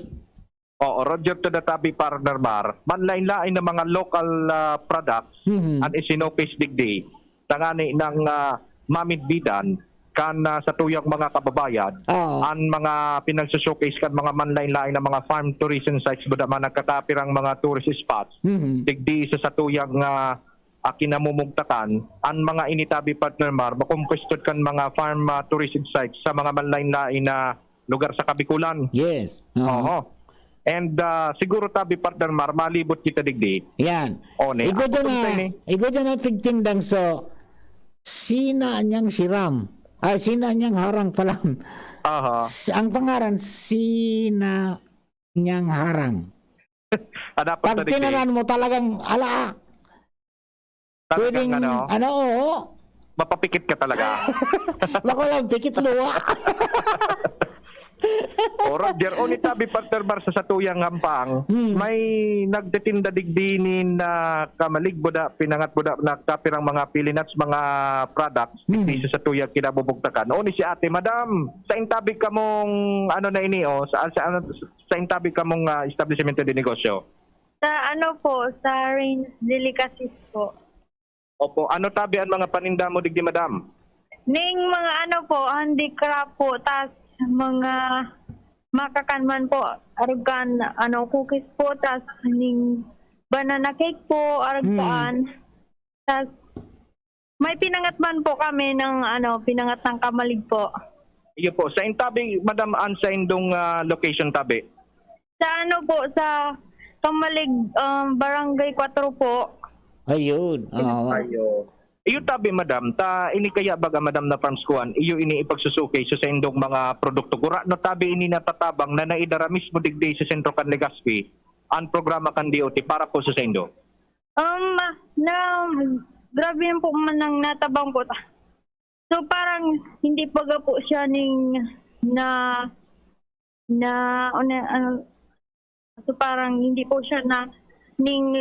Oo, Roger Tadatabi, Partner Mar. Manlain-lain na mga local ah, products Mhm. an isinokis digdi. Tangani ng ah, mamidbidan kan ah, sa tuyang mga kababayan, Oo. An mga pinagsushowcase kan mga manlain-lain na mga farm tourism sites, buda man nagkakapirang mga tourist spots. Mhm. Digdi sa satuyang ah, ah, kinamumugtakan, an mga ini, Tabi, Partner Mar, makumpwesto kan mga farm ah, tourism sites sa mga manlain-lain na lugar sa Kabikulan. Yes. Oo. Oo. And ah, siguro, Tabi, Partner Mar, malibot kita digdi. Yan. O, ni, Igo ako dyan tong na, tini. Igo dyan ang pigtindang so, sina niyang siram. Ay, sina niyang harang pala. Aha. S- ang pangaran, sina niyang harang. Adapat Pag na digdi. tinanan mo talagang, ala, Talagang pwedeng, ano, ano, oo. Mapapikit ka talaga. Bako lang, pikit luwa. O, Roger, o ni, Tabi, Partner Mar, sa satuyang hampang, Hmm. may nagtitinda digdi nin ah, kamalig buda, pinangat buda, nagkapirang mga pili nuts, mga products, Hmm. digdi sa satuyang kinabubugtakan. O ni si Ate Madam, sa intabi kamong, ano na ini, o, sa, sa, ano, sa intabi kamong ah, establishmento de negosyo? Sa ano po, sa Range Delicacies po. Opo, ano, Tabi, an mga paninda mo digdi, Madam? Ning mga ano po, handicraft po, tas mga makakan man po, arog kan, ano, cookies po, tas ning banana cake po, arog Hmm. kan. Tas may pinangat man po kami ng, ano, pinangat ng kamalig po. Iyo po, sa intabi, Madam, an sa indong ah, location, Tabi? Sa ano po, sa Kamalig, um, Barangay Cuatro po. Ayun. Oo. Ayo. Iyo, Tabi, Madam, ta ini kaya baga, Madam, na Farms Kuan, iyo ini ipagsusuki sa indong mga produkto. Gurano, Tabi, ini natatabang na naidara mismo digdi sa sentro kan Legazpi an programa kan D O T para po sa saindo? Um, na, grabe yun po man ang natabang po. So, parang hindi pa ga po siya ning na, na, ano, ano, so parang hindi po siya na ning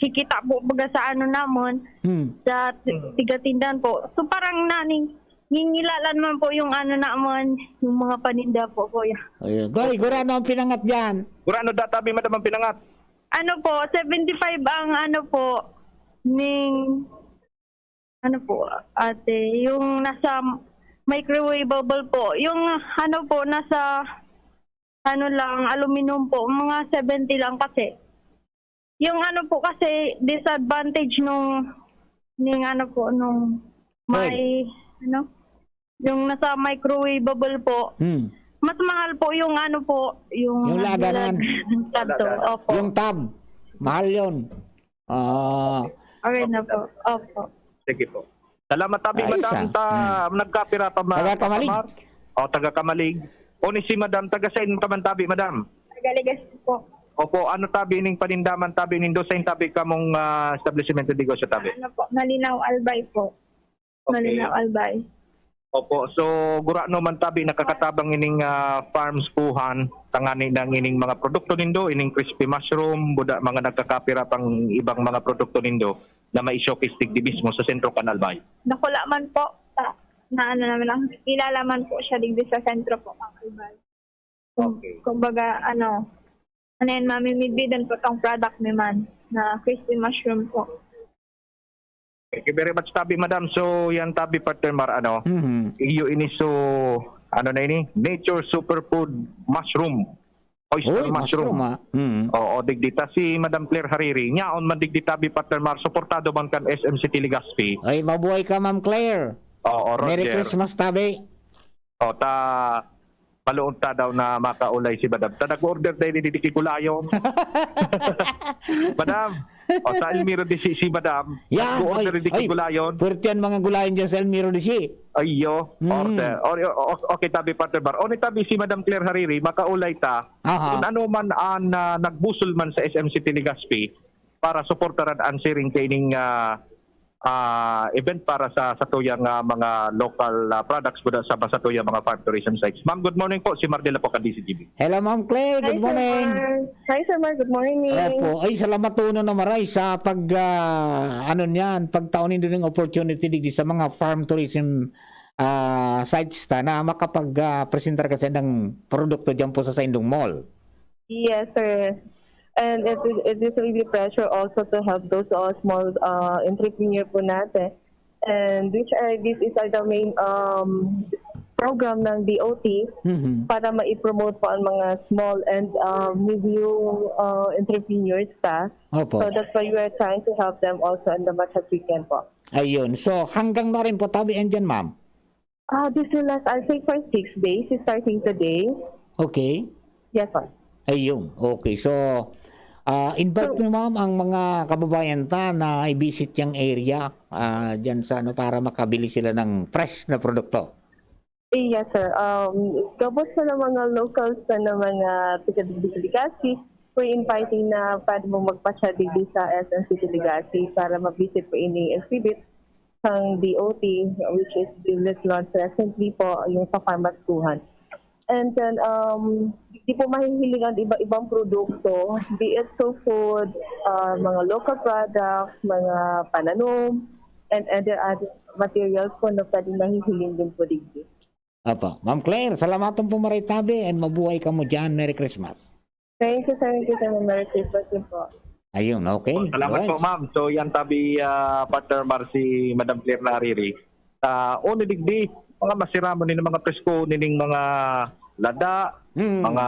kikita po baga sa ano namon, Hmm. sa t- tigatindahan po. So, parang naning ngingilalan man po yung ano namon, yung mga paninda po, kuya. Ayun. Goy, gurano ang pinangat dyan? Gurano da, Tabi, Madam, ang pinangat? Ano po, seventy-five ang ano po, ning, ano po, ate, yung nasa microwavable po. Yung ano po, nasa, ano lang, aluminum po, mga seventy lang kasi. Yung ano po kasi, disadvantage nung, ning ano po, nung may, ano, yung nasa microwavable po. Hmm. Mas mahal po yung ano po, yung Yung laganan. Tanto, opo. Yung tab. Mahal yun. Ah, Okay na po. Opo. Sige po. Salamat, Tabi, Ayos, Madam. ah. Ta, nagkapira pa, ma- Taga Kamalig. Mar? O, taga Kamalig. O ni si Madam, taga saan ka man, Tabi, Madam? Tagaligas po. Opo, ano tabi ning paninda man tabi nindo, sain tabi kamong, ah, establisimento de negosyo tabi? Ano po, Malinaw Albay po. Okay. Malinaw Albay. Opo, so gurano man tabi nakakatabang ining, ah, farms kuhan, tangani nang ining mga produkto nindo, ining crispy mushroom, buda mga nagkakapira pang ibang mga produkto nindo na mai-showcase digdi mismo sa sentro kan Albay? Dakula man po, ta-, na ano naman lang, kilala man po siya digdi sa sentro po, kan Albay. Kum-, Okay. kumbaga, ano, ano yan, mamimidbidan po tong product ni man na crispy mushroom po. Thank you very much, tabi, madam. So, yan, tabi, partner Mar, ano, Mhm. iyo ini, so, ano na ini? Nature Superfood Mushroom. Oyster Uy, mushroom. mushroom, ah. Mhm. Oo, digdi ta si Madam Claire Hariri. Nyaon man digdi, tabi, partner Mar, suportado man kan S M City Legazpi. Ay, mabuhay ka, Ma'am Claire. Oo, Merry Roger. Christmas, tabi. O, ta, maloon ta daw na makaulay si Madam. Ta nag-order tayo ni Didi Kigulayon. Madam, o, sa Elmiro de si, si Madam, Yan, nag-order ay, ni Didi ay, Kigulayon. Puwerte yan mga gulayan dyan sa Elmiro de si. Ay, yo, Mm. order. O, o, okay, tabi, partner Mar. O, ni tabi si Madam Claire Hariri, makaulay ta. Aha. Kung ano man ang, ah, nagbusol man sa S M City Legazpi, para suportaran ang siring kaining, ah, ah, event para sa, sa tuyang, ah, mga local, ah, products, buda sa, sa tuyang mga farm tourism sites. Ma'am, good morning po. Si Mardela po, ka D C G B. Hello, Ma'am Claire. Hi, Good Sir morning. Mar. Hi, Sir Mar. Good morning. Opo. Ay, salamat, Uno, na maray sa pag, ah, ano niyan, pagtao nindo ng opportunity digdi sa mga farm tourism, ah, sites ta na makapag, ah, presentar ka sa indang produkto diyan po sa, sa indong mall. Yes, sir. And it is, it is really pleasure also to help those, uh, small, uh, entrepreneur po natin. And which are, this is are the main, um, program ng D O T Mhm. para ma-promote po ang mga small and, uh, medium, uh, entrepreneurs pa. Opo. So that's why we are trying to help them also in the much as we can po. Ayun. So, hanggang na rin po tabi yan dyan, ma'am? Ah, this will last, I'll say, for six days, starting today. Okay. Yes, sir. Ayun. Okay. So, ah, invite So mo, ma'am, ang mga kababayan ta na i-visit yang area, ah, dyan sa ano, para makabili sila ng fresh na produkto. Eh, yes, sir. Um, gabos na ng mga locals na, ng mga taga Legazpi, we're inviting na pwede mo magpasyal digdi sa S M City Legazpi para ma-visit po ini exhibit ng D O T, which is just launched recently po, yung sa Farmers Kuhan. And then, um, di po mahihiling ang iba-ibang produkto, be it so food, ah, mga local products, mga pananom, and other, other materials po na pwedeng mahihiling din po digdi. Opo. Ma'am Claire, salamaton po maray tabi and mabuhay kamo dyan. Merry Christmas. Thank you, sir. Thank you, sir. Merry Christmas din po. Ayun, okay. Oh, salamat Alright. po, ma'am. So, yan tabi, ah, partner Mar, si Madam Claire Nariri. Sa uni digdi, mga masiramon ni mga presko, nining mga lada, Mm. mga,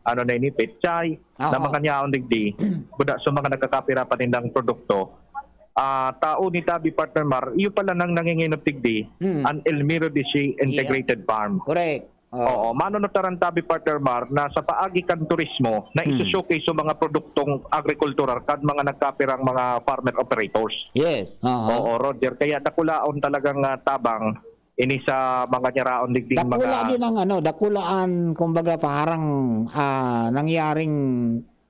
ano na ini, pechay, Aha. na mga nyaon digdi. Buda sa mga nagkakapira pa nindang produkto. Ah, tao ni tabi, partner Mar, iyo pala nang nanginginop digdi, Mm. ang Elmiro Dishi Integrated Farm. Correct. Oo. Oo, manunutaran tabi, partner Mar, na sa paagi kan turismo, na Hmm. isu-showcase yung mga produktong agrikultural kan mga nagkapirang mga farmer operators. Yes. Aha. Oo, Roger. Kaya dakulaon talagang, ah, tabang ini sa mga nyaraon digding Dakula mga din ang ano, dakulaan, kumbaga, parang, ah, nangyaring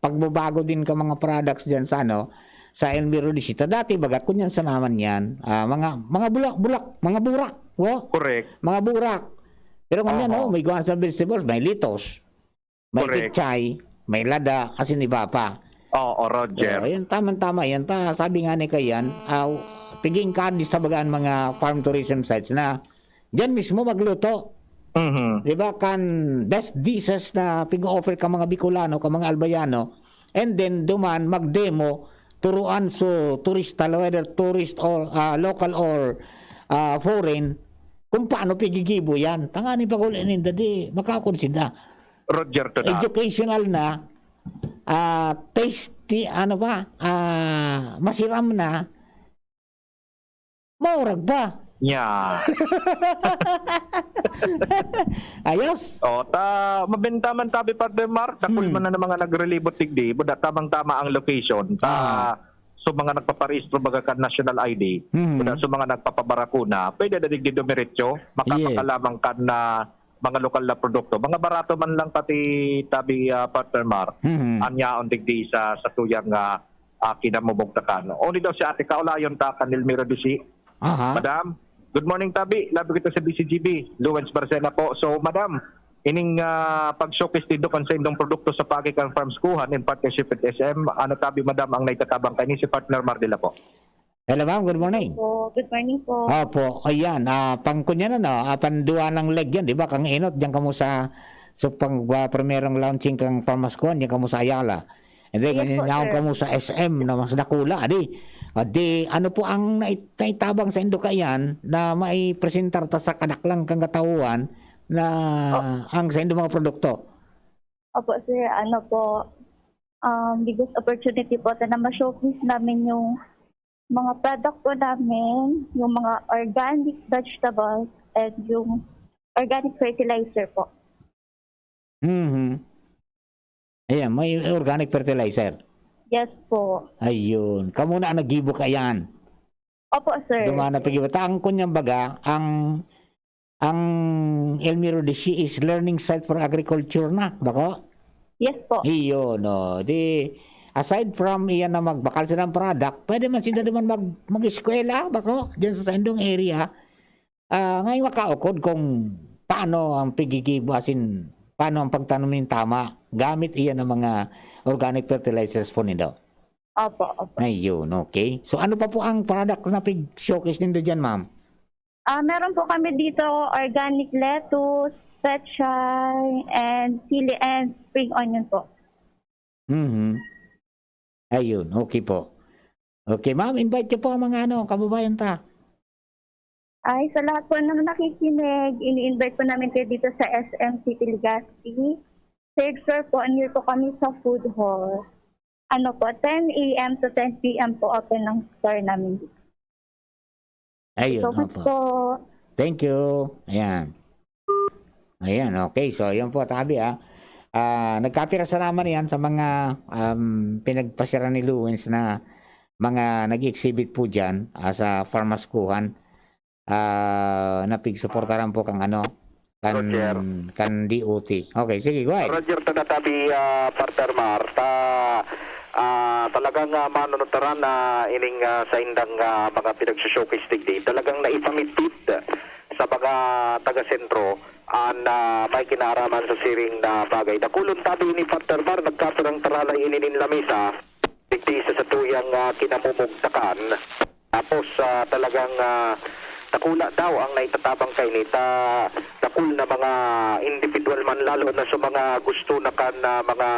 pagbabago din ka mga products diyan sa ano, sa Elmiro Dishi. Ta dati baga, kunyan sa naman yan, ah, mga, mga bulak-bulak, mga burak, wo? Correct. Mga burak. Pero ngunyan, Oho. oh, may guwan sa vegetables, may litos, may Correct. pichay, may lada, asin iba pa. Oo, Roger. So, ayun, tamang-tama yan. Ta, sabi nga ni Kayan, ah, piging kadis ta baga ang mga farm tourism sites na diyan mismo magluto. Mhm. Di ba? Kan best dishes na pig-offer ka mga Bicolano, ka mga Albayano, and then duman mag-demo, turuan so turista, whether tourist or, ah, local or, ah, foreign, kung paano pigigibo yan. Tanganing pag-uli ninda, di makakon sila. Roger to that. Educational na, ah, tasty, ano ba, ah, masiram na, maurag pa. Nya. Ayos. O, ta, mabenta man tabi, Partner Mark, dakul Hmm. man na mga nagrelibot digdi, buda tamang-tama ang location. Ta, Ah. so mga nagpaparehistro baga kan national I D, Hmm. buda so mga nagpapabarakuna, pwede na digdi dumiretso, makapakalamang Yes. kan na mga lokal na produkto. Mga barato man lang pati tabi, ah, partner Mar, Mhm. ang yaon digdi sa, sa tuyang, ah, ah, kinamumugtakan. Only daw si Ate Kaulayon ta kan Elmiro Disi. Aha. Madam, good morning tabi. Labi kita sa B C G B. Luwens Barcena po. So, madam, ining, ah, pag-showcase nindo kan sa indong produkto sa Pagi kan Farms Kuhan in partnership with S M. Ano tabi, madam, ang naitatabang kaini si partner Mar Dila po? Hello, ma'am. Good morning. Po. Good morning po. Opo. Ayan. Ah, pang kunyan, ano, ah, pang duwa ng leg yan, di ba? Kang Enot, diyan kamo sa, sa pang, ah, primerong launching kang Farmers Con, diyan kamo sa Ayala. And then, Yes po, ganyan sir. kamo sa S M na mas dakula, di? Ah, di, ano po ang nai-, naitabang sa indo kaiyan na maipresentar ta sa kadaklang kang katauhan na Oh. ang sa indo mga produkto? Opo, sir. Ano po, um, biggest opportunity po na ma-showcase namin yung mga product po namin, yung mga organic vegetables and yung organic fertilizer po. Mhm. Ayan, may organic fertilizer. Yes po. Ayun. Kamo na ang naggibo kaiyan. Opo, sir. Dumana pag-iba. Ta, ang kunyang baga, ang, ang Elmiro Disi is learning site for agriculture na, bako? Yes po. Iyo, no. Di, aside from iyan na magbakal silang product, pwede man sila naman mag, mag-eskwela, bako? Diyan sa saindong area. Ah, ngayon makaukod kung paano ang paggigibo, as in, paano ang pagtanom ng tama gamit iyan ng mga organic fertilizers po nindo. Opo, opo. Ayun, okay. So, ano pa po ang product na pig-showcase nindo dyan, ma'am? Ah, meron po kami dito organic lettuce, pechay, and sili and spring onion po. Mhm. Ayun, okay po. Okay, ma'am, invite niyo po ang mga ano, kababayan ta. Ay, sa lahat po ng nakikinig, ini-invite po namin kayo dito sa S M City Legazpi. Third floor po, near po kami sa food hall. Ano po, ten A M to ten P M po open ang store namin dito. Ayun, So, opo. po. Thank you. Ayan. Ayan, okay. So, yun po, tabi, ah. Ah, nagkapira salamat yan sa mga, um, pinagpasira ni Luwins na mga nag-exhibit po dyan, ah, sa Farmaskuhan. Ah, napigsuportaran po kang ano, kan, Roger. kan D O T. Okay, sige, go ahead. Roger, taga tabi, ah, partner Mar, ta, ah, talagang, ah, manunutaran na ining, ah, saindang, ah, mga pinagsushowcase digdi. Talagang naipamitpit sa mga taga-sentro an, ah, may kinaaraman sa siring na bagay. Dakulon tabi ini, partner Mar, nagkapirang taralay ini nin lamesa, digdi sa satuyang, ah, kinamumugtakan. Tapos, ah, talagang, ah, dakula daw ang naitatabang kaini ta dakul na mga individual man, lalo na sa mga gusto na kan, ah, mga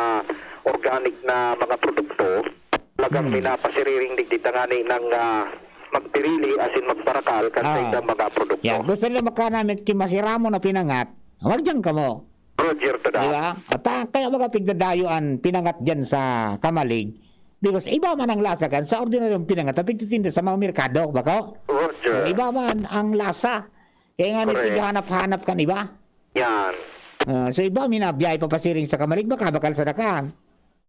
organic na mga produkto. Talagang Hmm. minapasiriring digdi tangani nang, ah, magpirili asin magparakal kan Ah. saindang mga produkto. Yan. Gusto nila makanamit ki masiramo na pinangat, wag diyan kamo. Roger, tada. Di ba? At, ah, kaya mga pigdadayo an pinangat diyan sa Kamalig. Because iba man ang lasa kan sa ordinaryong pinangat na pigtitinda sa mga merkado, bako? Roger. Iba man ang lasa. Kaya nga, may Correct. pighanap-hanap kan iba. Yan. Ah, so, iba, minabiyahe pa pasiring sa Kamalig, baka bakal sa dakan.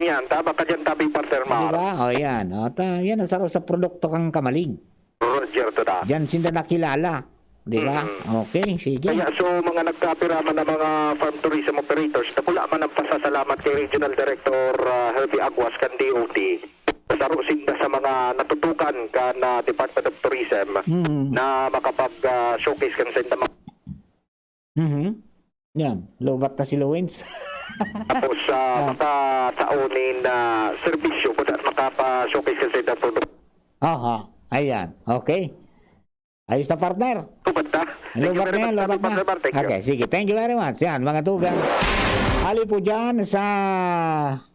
Yan, tama ka dyan, tabi, partner Mar. Di ba? O, yan. O, ta, yan ang saro sa produkto kang Kamalig. Roger, tada. Diyan sinda nakilala. Di ba? Mm. Okay, sige. Kaya, so, mga nagkapira man na mga farm tourism operators, dakula man ang pasasalamat kay Regional Director, ah, Herbie Aguas kan D O T. Saro sinda sa mga natutukan kan, ah, Department of Tourism Mm. na makapag, ah, showcase kan sa inda mga Mhm. Yan, lobat na si Lowens. Tapos, ah, Ah. makatao nin, ah, serbisyo, kuda makapa-showcase kan sa inda product. Aha, ayan. Okay. Ayos na, partner. Lobat na. Thank you Lobat very na yan, much, lobat na. partner Mar. Thank you. Okay, sige. Thank you very much. Yan, mga tugang. Ali po dyan sa,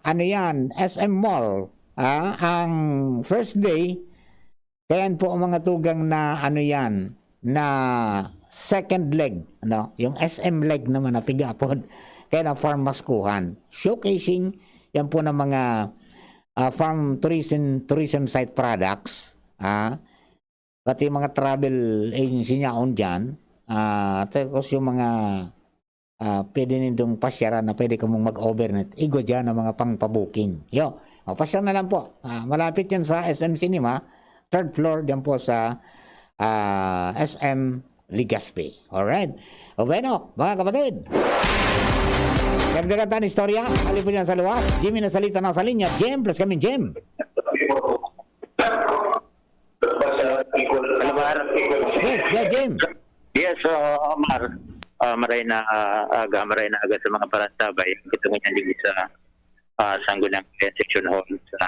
ano yan, S M Mall. Ah, ang first day, kaya po ang mga tugang na, ano yan, na second leg, no? Yung S M leg naman na pigapon. Kaya na farm maskuhan. Showcasing, yan po ng mga, ah, farm tourism, tourism site products. Ah, pati mga travel agency niya on dyan. Ah, tapos yung mga, ah, pwede nindong pasyaran na pwede kamong mag-overnight. Igwa dyan ang mga pangpabuking. Yo, o, pasyal na lang po. Ah, malapit yan sa S M Cinema, third floor, dyan po sa, ah, S M Legazpi. Alright? O bueno, mga kapatid. Dagdagan ta an istorya. Hali po dyan sa luwas. Jimmy na salita na sa linya. Jim, plus kami, Jim. Hello, Mar. Hey, yeah, Jim. Yes, uh, Mar. Uh, maray na uh, aga, maray na aga sa mga parantabay. Kita mo niyan din sa uh, Sangguniang Section Hall sa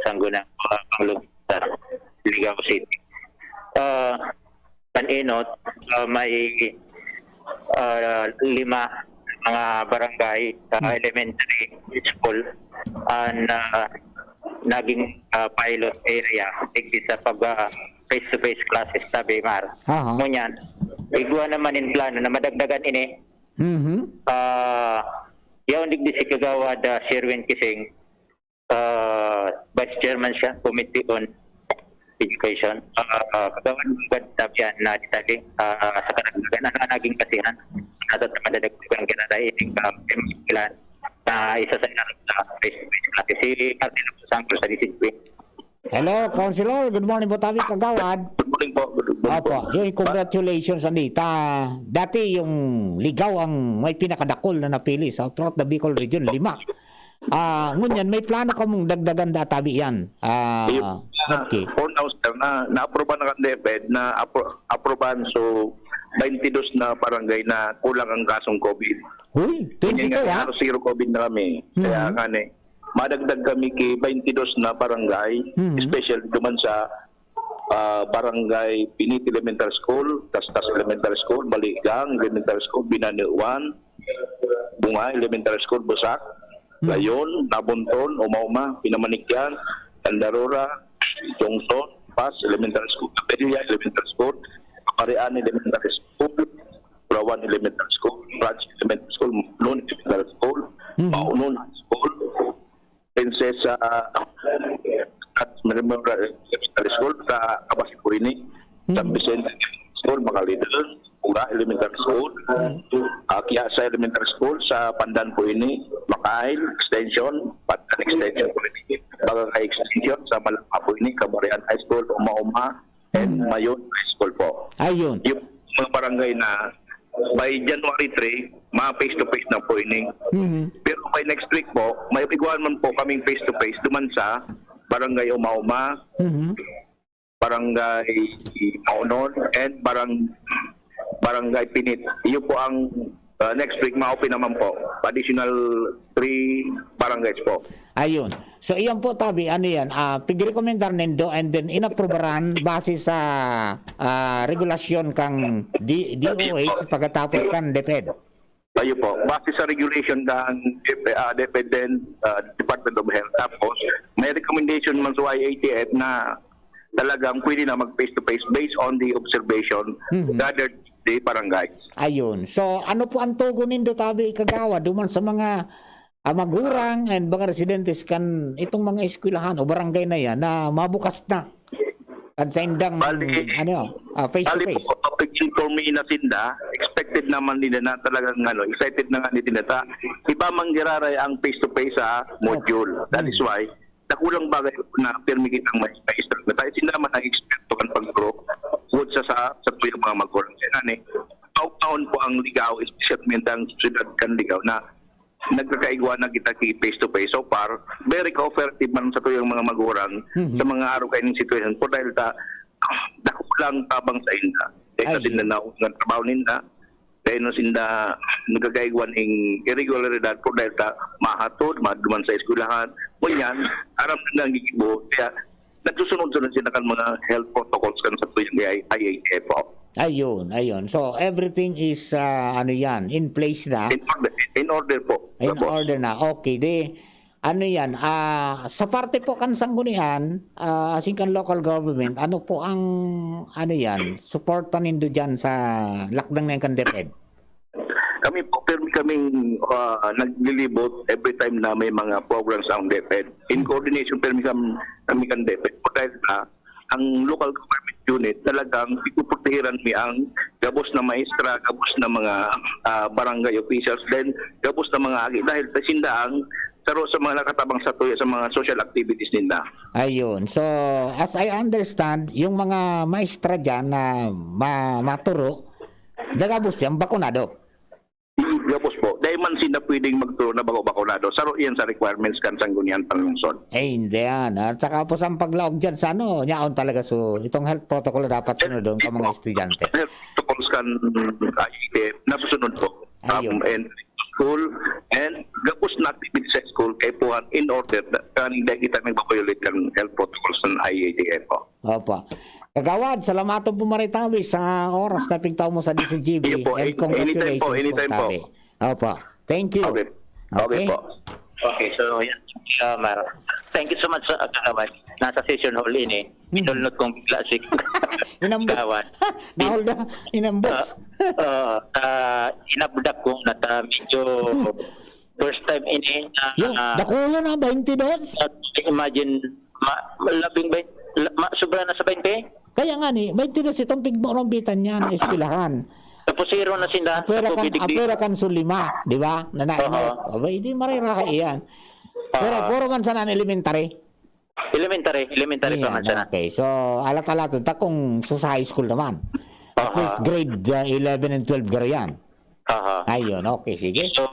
Sangguniang uh, Panglungsod sa Ligao City. Uh, Paninot, uh, may uh, lima mga barangay sa elementary school ang uh, naging uh, pilot area digdi sa pag uh, face-to-face classes sa Bimar. Aha. Ngunyan, igwa naman in plano na madagdagan ini. Mhm. Uh, yaon digdi si Kagawad uh, Sherwin Kising, uh, Vice Chairman siya, Committee on Education. Uh, uh, Kagawad, magandang tabihan na detalye uh, sa karagdagan. Ano ang naging kasihan? Natat na madadagdagan ka na dahil uh, na isa sa inarap na face-to-face classes. Si Martin Sangko sa D C P. Hello, Councilor. Good morning po, tabi kagawad. Good morning po. Good morning Opo, po. Yung congratulations, Anita. Dati yung Ligaw ang may pinakadakol na napili sa throughout the Bicol region, lima. Ah, ngunyan, may plano kamong dagdagan da tabi yan. Ah, Ayun. okay. For now, sir, na, na-approve na kan DepEd, na-approve so twenty-two na barangay na kulang ang kasong COVID. Huy, Ganyan twenty-two nga, ha? halos zero COVID na kami. Kaya Mhm. nga ni, madagdag kami kay twenty-two na barangay, Mhm. especially duman sa ah, barangay Pinit Elementary School, Tastas Elementary School, Baligang Elementary School, Binani one, Bunga Elementary School, Busak, Mhm. Layon, Nabunton, Uma-Uma, Pinamanikyan, Tandarora, Johnson, Paz Elementary School, Capella Elementary School, Marian Elementary School, Burawan Elementary School, Branch Elementary School, Maunun Elementary School, Mhm. Maunun High School, Princess uh, at Memorial Elementary School sa Abas po ini, San Mhm. Vicente School, Macalidon, Pura Elementary School, uh, Kiasa Elementary School sa Pandan po ini, Makail Extension, Pandan Extension po ini, Bagangay Extension sa Malama po ini, Kabarian High School, Uma-Uma, and Mhm. Mayon High School po. Ayun. Yung mga barangay na by January three, mga face-to-face na po ini. Mhm. Pero by next week po, may iguan man po kaming face-to-face duman sa Barangay Uma-Uma, Mhm. Barangay Maonon, and Barang Barangay Pinit. Iyo po ang uh, next week, ma-open naman po. Additional three barangays po. Ayun. So, iyan po, tabi, ano yan? Ah, pigrekomendar nindo and then inaprobaran base sa ah, regulasyon kang D- DOH pagkatapos kan DepEd. Ayo po, base sa regulation ng DepEd, uh, DepEd din, uh, Department of Health. Tapos, may recommendation man sa Y A T F na talagang pwede na mag face-to-face based on the observation Mhm. gathered the barangay. Ayun. So, ano po ang tugon nindo, tabi, kagawa, duman sa mga ah, magurang and mga residentes kan itong mga eskwelahan o barangay na yan na mabukas na kan sa indang, Bali, ano, ah, face to Bali face? po, pag-inform mi na sinda, expected naman nila na talagang ano, excited na nga nila ta. Iba man giraray ang face-to-face sa module. That is why, nakulang bagay na pirmi kitang may maestro. Na tayo sila man ang eksperto kan pagturo, bukod sa, sa, sa tuyang mga magurang. Kaya nga ni, taon po ang Ligao, especially ang siyudad kan Ligao na nagkakaigwa na kita ki face to face. So far, very cooperative man sa tuyang mga magurang Mhm. sa mga araw kaining situation po dahil ta dakulang tabang sa inda. Kaya Ay. Kasi na naungan trabaho ninda. Kaya no sinda nagkakaigwa ning irregularidad po dahil ta mahatod, maduman sa eskwelahan. Ngunyan, aram na ang gigibo. Kaya nagsusunod-sunod sila kan mga health protocols kan sa tuyang I- IATF po. Ayun, ayun. So, everything is, ah, ano yan, in place na. In order, in order po. In Tapos, order na. Okay, di, ano yan, ah, sa parte po kan sanggunian, ah, asin kan local government, ano po ang, ano yan, suporta nindo dyan sa lakdang na yan kan DepEd? Kami po, pero kaming uh, naglilibot every time na may mga programs ang DepEd. In coordination, pero kami, kami kan DepEd. Dahil na, ang local government unit, talagang ipuprotehiran mi ang gabos na maestra, gabos na mga ah, barangay officials, then gabos na mga agi. Dahil pasinda ang saro sa mga nakatabang sa tuya sa mga social activities ninda. Ayun. So, as I understand, yung mga maestra dyan na ma- maturo, Dagabos yan, bakunado. Gabos po, dai man sinda pwedeng magturo na bako-bakunado. Saro iyan sa requirements kan Sangguniang Panlungsod. Eh, hindi yan. At saka po sa paglaog dyan sa ano, yaon talaga so, itong health protocol na dapat sunodon ka mga estudyante. Health protocols kan I A T F, nasusunod po. Ayun. Um, and school, and gabos na activities sa school, kaipuhan in order, kaning dai kita nagbabayolate kan health protocols ng I A T F po. Opo. Kagawad, salamaton po maritawi sa oras na pigtaw mo sa D C G B. Iyo po, and congratulations po, anytime po. Tabi. Opo. Thank you. Okay. Okay po. Okay, so yan. Uh, Mar. Thank you so much sa kagawad. Nasa session hall ini. Hmm. Inulnot kong bigla si Inambos. Kagawad. Mahal na. Inambos. Uh, uh, uh, inabdak ko na ta medyo First time ini na... Yung, ah, dakulo na, baynte dos? Imagine, ma, labing bayn, la, ma, sobra na sa baynte? Kaya nga ni, baynte dos itong pigmorombitan niya na eskwelahan. Tapos zero na sinda. Apwera kan, apwera kan sulima, di ba? Na nainot. Aba, hindi mariraka iyan. Pero puro man sana elementary. Elementary, elementary pa man sana. Okay. So, alat-alat ta kung sa high school naman. At least grade uh, eleven and twelve garo yan. Aha. Ayun, okay, sige. So,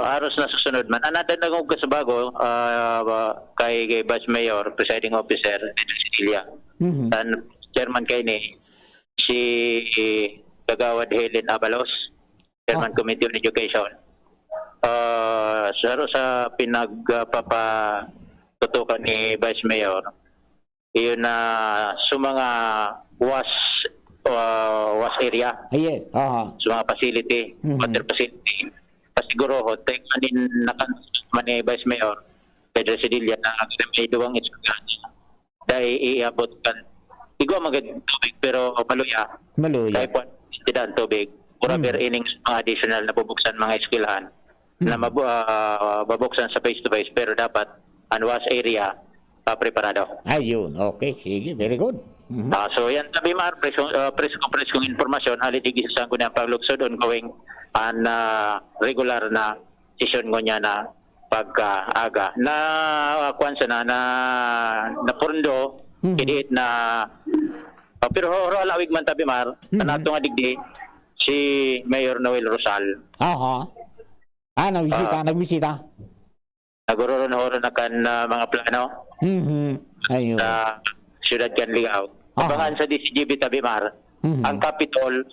haros na susunod man. Another na kong kasabago, uh, kay, kay Vice Mayor, Presiding Officer, Pedro Cecilia. Mm-hmm. Tan chairman kay ni si Kagawad Helen Abalos, Chairman oh. Committee on Education. Uh, sa, sa pinagpapatutukan ni Vice Mayor, Iyo na sa mga was, ah, was area. Ah, yes. Aha. Sa mga facility, Mhm. water facility. Pasigurohon, tayo manin nakan man ni Vice Mayor, Pedro Sedilla, na may duwang eskwelahan. Dahil iabot kan, igwa magad tubig, pero maluya. Maluya. Kaya po, tidak ang tubig. Pura Mm. ber ining mga additional na bubuksan mga eskwelahan. na mabu- ah, mabuksan sa face-to-face, pero dapat an was area ah, preparado. Ayun, okay, sige, very good. Mhm. Ah, so yan, Tabi Mar, presko, ah, presko, preskong impormasyon, hali digdi sa Sangguniang Paglugsod, ongoing an ah, regular na sesyon ngunyan na pagkaaga. Na, ah, kuwan sana, na, na pundo, Mhm. idiit na, ah, pero horo alawig man, Tabi Mar, Mhm. sa nato nga digdi, si Mayor Noel Rosal. Aha. Ah, nagbisita, Ah. nagbisita. Nagururunhoro na kan ah, mga plano Mhm. Ayun. sa siyudad kan Ligao. Aha. Abangan sa D C G B Tabi Mar, Mhm. ang Capitol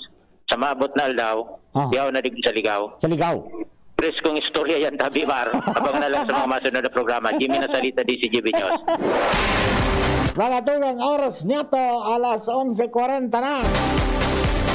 sa maabot na aldaw, Aha. yaon na digdi sa Ligao. Sa Ligao. Preskong istorya yan, Tabi Mar. Abang na lang sa mga masunod na programa. Jimmy Nasalita, D C G B News. Mga tugang, oras niya to, alas onse kwarenta na.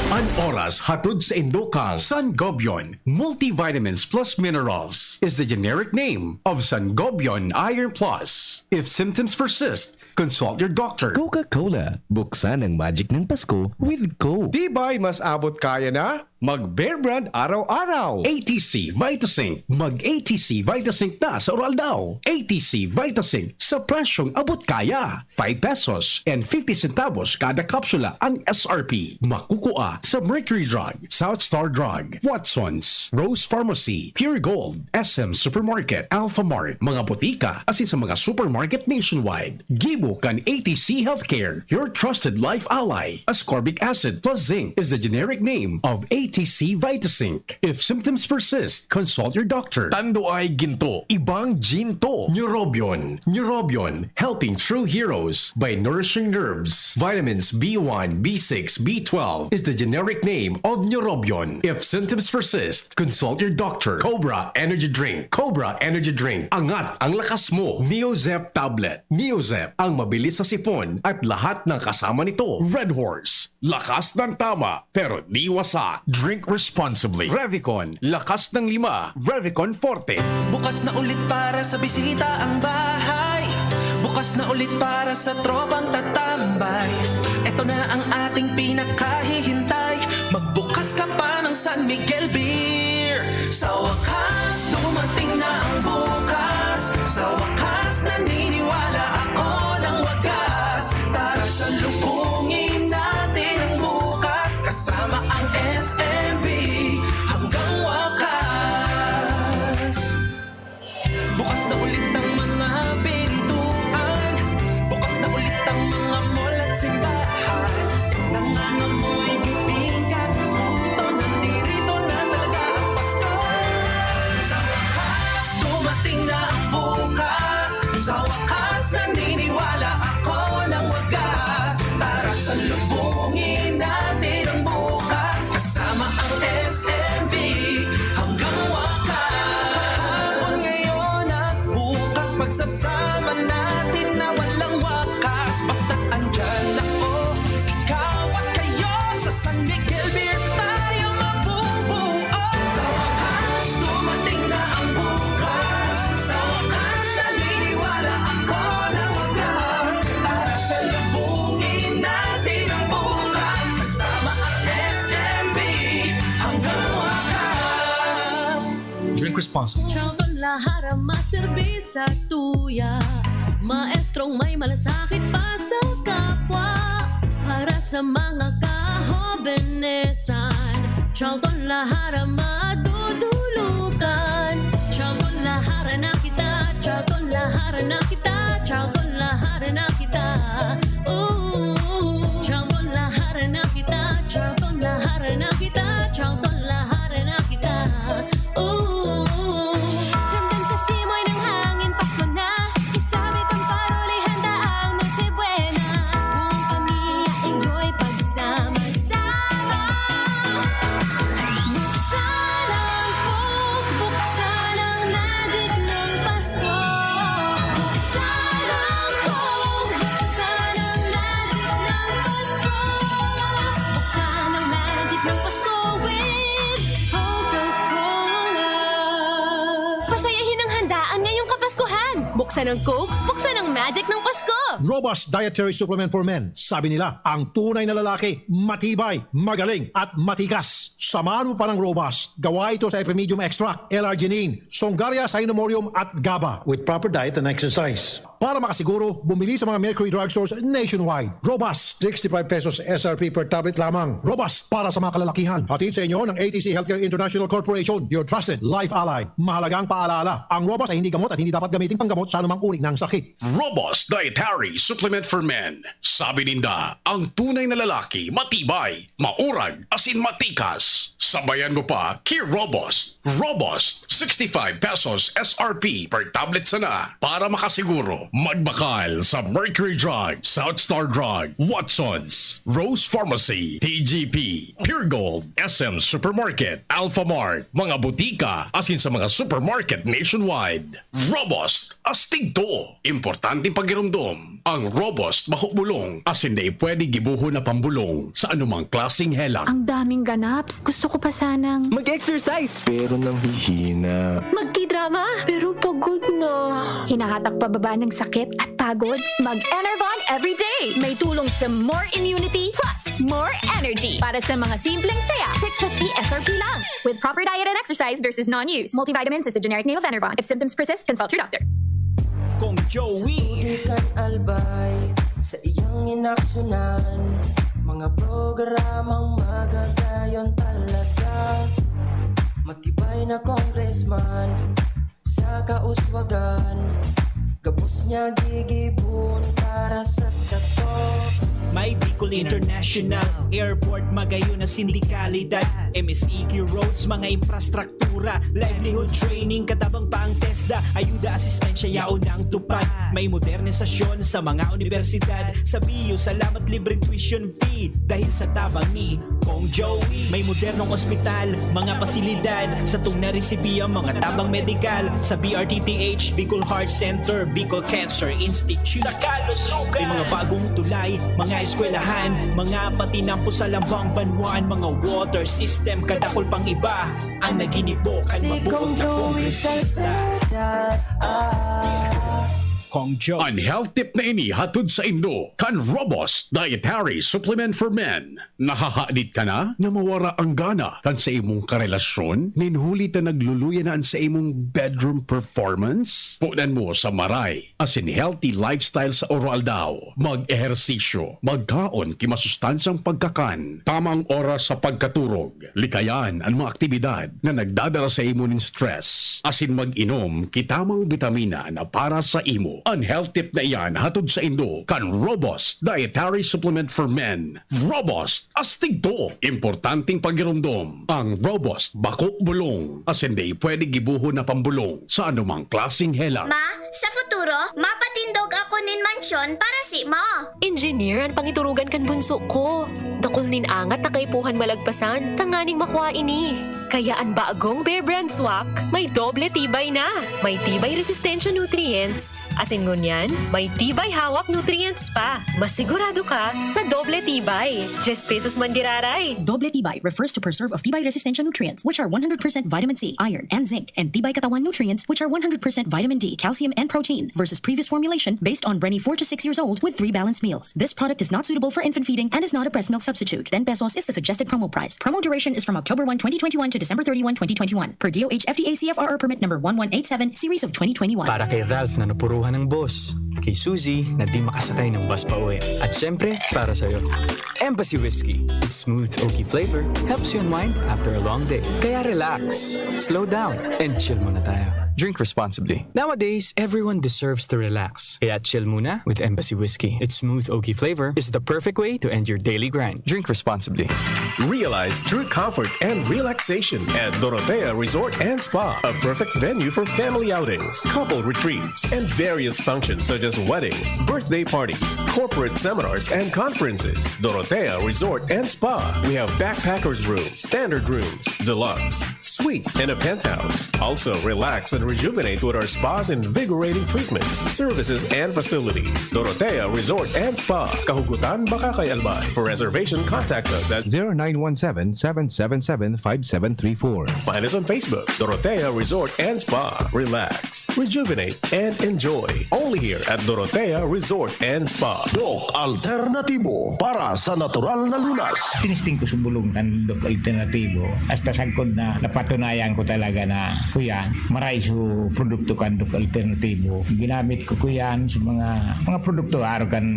An oras hatod sa indo kan Sangobion Multivitamins Plus Minerals is the generic name of Sangobion Iron Plus. If symptoms persist, consult your doctor. Coca-Cola, buksan ang magic ng Pasko with Coke. Tibay, mas abot kaya na mag Bear Brand araw-araw. A T C Vitasync. Mag A T C Vitasync na sa Oral Daw. A T C Vitasync sa presyong abot kaya. Five pesos and fifty centavos kada kapsula ang S R P. Makukua sa Mercury Drug, South Star Drug, Watson's, Rose Pharmacy, Pure Gold, S M Supermarket, Alphamart, mga botika, asin sa mga supermarket nationwide. Gibo kan A T C Healthcare, your trusted life ally. Ascorbic acid plus zinc is the generic name of A T C Vitasync. If symptoms persist, consult your doctor. Tando ay ginto, ibang ginto. Neurobion. Neurobion, helping true heroes by nourishing nerves. Vitamins B one, B six, B twelve is the generic name of Neurobion. If symptoms persist, consult your doctor. Cobra Energy Drink. Cobra Energy Drink. Angat ang lakas mo. Neozep Tablet. Neozep, ang mabilis sa sipon at lahat ng kasama nito. Red Horse. Lakas ng tama, pero di wasa. Drink responsibly. Revicon, lakas ng lima. Revicon Forte. Bukas na ulit para sa bisita ang bahay. Bukas na ulit para sa tropang tatambay. Ito na ang ating pinakahihintay. Magbukas ka pa ng San Miguel Beer. Sa wakas, dumating na ang bukas. Sa wakas, naniniwala ako ng wagas. Tara, salubungin natin ang bukas. Kasama ang S M B hanggang wakas. Bukas na ulit ang mga pintuan. Bukas na ulit ang mga mall at simbahan. Nangangamoy bibingka, gutom Sa wakas, naniniwala ako ng wagas. Tara, salubungin natin ang bukas. Kasama ang S M B hanggang wakas. Kahapon, ngayon at bukas, pagsasama natin na walang wakas. Basta't andyan ako, ikaw at kayo, sa San Miguel Beer tayo mabubuo. Sa wakas, dumating na ang bukas. Sa wakas, naniniwala ako na wagas. Tara, salubungin natin ang bukas. Kasama ang S M B hanggang wakas. Drink responsibly. Chowdon Lahara, maserbis sa tuya. Maestrong may malasakit pa sa kapwa. Para sa mga kahobenesan, Chowdon Lahara madudulugan. Chowdon Lahara na kita, Chowdon Lahara na kita, Chowdon Lahara na kita. Ooh, Chowdon Lahara na kita, Chowdon Lahara na kita, Chowdon Lahara na kita. Ooh. Ramdam sa simoy ng hangin, Pasko na. Isabit ang parol, ihanda ang Noche Buena. Buong pamilya, enjoy pagsama-sama. Buksan ang Coke, buksan ang magic ng Pasko. Buksan ang Coke, buksan ang magic ng Pasko. Buksan ang magic ng Pasko with Coca-Cola. Pasayahin ang handaan ngayong Kapaskuhan. Buksan ang Coke, buksan ang magic ng Pasko. Robust Dietary Supplement for Men. Sabi nila, ang tunay na lalaki, matibay, magaling, at matikas. Samahan mo pa ng Robust. Gawa ito sa Epimedium Extract, L-arginine, Songaria Cynomorium, at GABA. With proper diet and exercise. Para makasiguro, bumili sa mga Mercury Drugstores nationwide. Robust, sixty-five pesos S R P per tablet lamang. Robust para sa mga kalalakihan. Hatid sa inyo ng A T C Healthcare International Corporation, your trusted life ally. Mahalagang paalaala, ang Robust ay hindi gamot at hindi dapat gamitin panggamot sa anumang uri ng sakit. Robust Dietary Supplement for Men. Sabi ninda, ang tunay na lalaki, matibay, maurag, asin matikas. Sabayan mo pa, ki Robust. Robust, sixty-five pesos S R P per tablet sana. Para makasiguro, magbakal sa Mercury Drug, South Star Drug, Watsons, Rose Pharmacy, T G P, Pure Gold, S M Supermarket, Alfamart, mga butika, asin sa mga supermarket nationwide. Robust, astig to. Importanteng pagiromdom, ang Robust bako bulong, asin dai pwede gibohon na pambulong sa anumang klaseng helang. Ang daming ganaps. Gusto ko pa sanang mag-exercise. Pero nanghihina. Magkidrama. Pero pagod na. Hinahatak pababa ng sakit at pagod. Mag-Enervon everyday. May tulong sa more immunity plus more energy. Para sa mga simpleng saya, six fifty S R P lang. With proper diet and exercise versus non-use. Multivitamins is the generic name of Enervon. If symptoms persist, consult your doctor. Kong Joey. Di kan albay sa iyang inaksyonan. Mga programang magagayon talaga. Matibay na congressman sa kauswagan. Gabos niya gigibon para sa sato. May Bicol International Airport, magayon na sindikalidad, M S E Q roads, mga infrastruktura, livelihood training, katabang pa ang TESDA, ayuda, asistensya, yaon na ang tupad. May modernisasyon sa mga universidad, sa B U, salamat libreng tuition fee, dahil sa tabang ni Kong Joey. May modernong ospital, mga pasilidad, satong naresibi ang mga tabang medikal sa B R T T H, Bicol Heart Center, Bicol Cancer Institute. May mga bagong tulay, mga eskwelahan, mga patinampo sa lambang banwaan, mga water system, kadakol pang iba. Ang naginibo kan Si mabuot Kong na Joey kongresista. Salceda, ah. Kong Joey. An health tip na ini hatod saindo kan Robust Dietary Supplement for Men. Nahahadit ka na na mawara ang gana kan sa imong karelasyon nin huli ta nagluluya na an sa imong bedroom performance? Punan mo sa maray asin healthy lifestyle sa oroaldaw. Mag-ehersisyo, magkaon ki masustansyang pagkakan, tamang oras sa pagkaturog, likayan an mga aktibidad na nagdadara sa imo nin stress, asin mag-inom ki tamang bitamina na para sa imo. An health tip na iyan hatod saindo kan Robust Dietary Supplement for Men. Robust, astig to! Importanteng pagiromdom, ang Robust bako bulong, asin dai pwede gibohon na pambolong sa anumang klaseng helang. Ma, sa futuro, mapatindog ako nin mansyon para saimo. Engineer an pangiturugan kan bunso ko. Dakul nin angat na kaipuhan malagpasan tanganing makua ini. Kaya an bagong Bear Brand Swak may doble tibay na. May tibay resistensya nutrients, asin ngunyan, may tibay hawak nutrients pa. Masigurado ka sa doble tibay. Diyes pesos man giraray. Doble tibay refers to preserve of tibay resistensya nutrients, which are one hundred percent vitamin C, iron, and zinc, and tibay katawan nutrients, which are one hundred percent vitamin D, calcium, and protein, versus previous formulation based on Brenny four to six years old with three balanced meals. This product is not suitable for infant feeding and is not a breast milk substitute. Ten pesos is the suggested promo price. Promo duration is from October one, twenty twenty-one to December thirty-one, twenty twenty-one, per D O H F D A C F R R permit number one one eight seven, series of twenty twenty-one. Para kay Ralph na napuruhan ng boss, kay Suzy na di makasakay ng bus pa uwi, at syempre, para sa'yo. Embassy Whiskey. Its smooth oaky flavor helps you unwind after a long day. Kaya relax, slow down, and chill muna tayo. Drink responsibly. Nowadays, everyone deserves to relax. Kaya chill muna with Embassy Whiskey. Its smooth oaky flavor is the perfect way to end your daily grind. Drink responsibly. Realize true comfort and relaxation at Dorotea Resort and Spa, a perfect venue for family outings, couple retreats, and various functions such as weddings, birthday parties, corporate seminars, and conferences. Dorotea Resort and Spa. We have backpackers room, standard rooms, deluxe, suite, and a penthouse. Also, relax and rejuvenate with our spa's invigorating treatments, services, and facilities. Dorotea Resort and Spa, Kahugutan, Bacacay, Albay. For reservation, contact us at zero nine one seven, seven seven seven, five seven three four. Find us on Facebook, Dorotea Resort and Spa. Relax, rejuvenate, and enjoy. Only here at Dorotea Resort and Spa. Doc Alternatibo para sa natural na lunas. Tinisting ko sa bulong kan Doc Alternatibo. Hasta sagkod na napatunayan ko talaga na, kuya, maray so produkto kan Doc Alternatibo. Ginamit ko, kuya, sa mga mga produkto, arog kan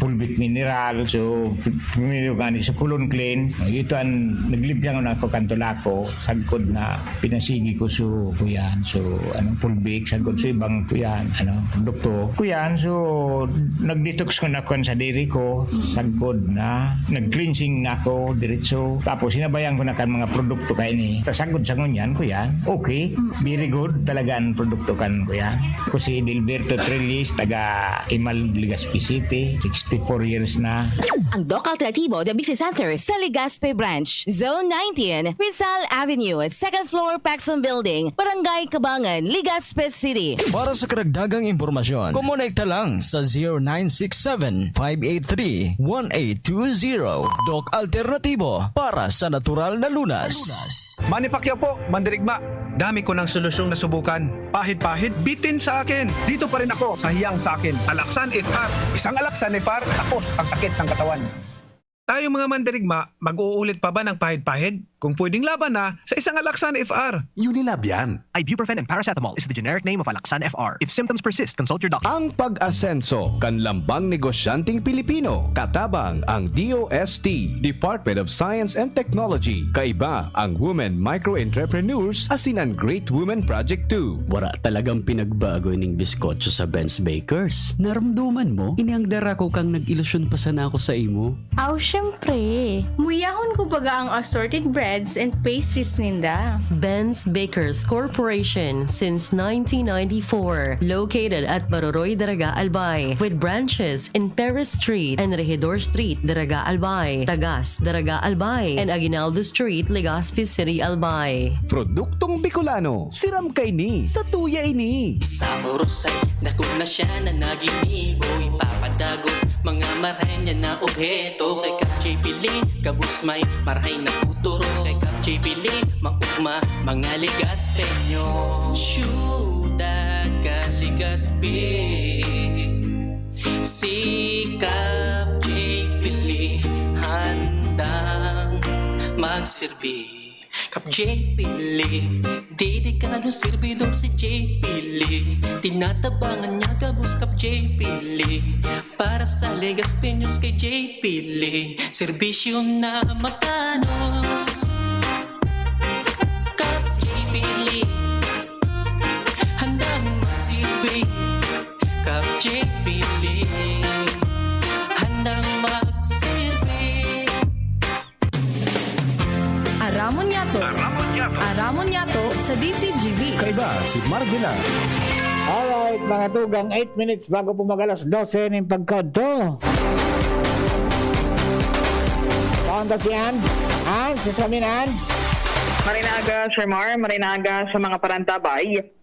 Fulvic Mineral. So, primero gani sa Colon Cleanse. Ito ang naglimpyang na ako kan tulak ko, sagkod na pinasigi ko so, kuyan, so, anong Fulvic, sagkod sa ibang, kuyan, ano, produkto. Kuyan, so, nag-detox ko na kuyan sa diri ko, sagkod na, nag-cleansing na ako, diretso. Tapos, sinabayan ko na kan mga produkto kaini. Ta sagkod sa ngunyan, kuyan, okay, very good talaga ang produkto kan, kuyan. Ako si Edilberto Trellis, taga Imal, Legazpi City, sixty-four years na. Ang Doc Alternativo Diabetes Center sa Legazpi Branch, Zone nineteen, Rizal Avenue, second floor, Paxson Building, Barangay Cabangan, Legazpi City. Para sa karagdagang impormasyon, kumonekta lang sa zero nine six seven, five eight three, one eight two zero. Doc Alternativo para sa natural na lunas. Manny Pacquiao po, mandirigma. Dami ko ng solusyong nasubukan. Pahid-pahid, bitin sa akin. Dito pa rin ako sa hiyang sa akin. Alaxan F R. Isang Alaxan F R, tapos ang sakit ng katawan. Tayo mga mandirigma, mag-uulit pa ba ng pahid-pahid? Kung pwedeng laban na, sa isang Alaxan F R. Unilab yan. Ibuprofen and paracetamol is the generic name of Alaxan F R. If symptoms persist, consult your doctor. Ang pag-asenso kan lambang negosyanteng Pilipino, katabang ang D O S T, Department of Science and Technology. Kaiba ang women micro-entrepreneurs asin an Great Women Project two. Wara talagang pinagbago ning biskotso sa Ben's Bakers. Narumduman mo? Ini ang dara ko kang nag-ilusyon pa sana ako sa imo. Aw, syempre. Muyahon ko baga ang assorted breads and pastries ninda. Ben's Bakers Corporation since nineteen ninety-four, located at Maroroy, Daraga, Albay, with branches in Perez Street and Regidor Street, Daraga, Albay, Tagas, Daraga, Albay, and Aguinaldo Street, Legazpi City, Albay. Produktong Bicolano, siram kaini, satuya ini. Sa oras ay dakul na siya na naginibo. Ipapadagos mga marahay niya na obheto. Kay Kap J P Lee, gabos may marahay na futuro. Kay Kap J P Lee, maugma mga Legazpeño. Siyudad kan Legazpi. Si Kap J P Lee handang magsirbi. Kap J P Lee, dedikadong serbidor si J P Lee. Tinatabangan niya gabos Kap J P Lee. Para sa Legazpeños kay J P Lee, serbisyo na matanos. Kap J P Lee, handang magsirbi. Kap Si Marvila. Alright, mga tugang, eight minutes bago po mag-alas dose ning pagkaudto. Paunta si Ans. Ans, sa amin, Ans. Marinaga, Sir Mar, marinaga sa mga parantabay.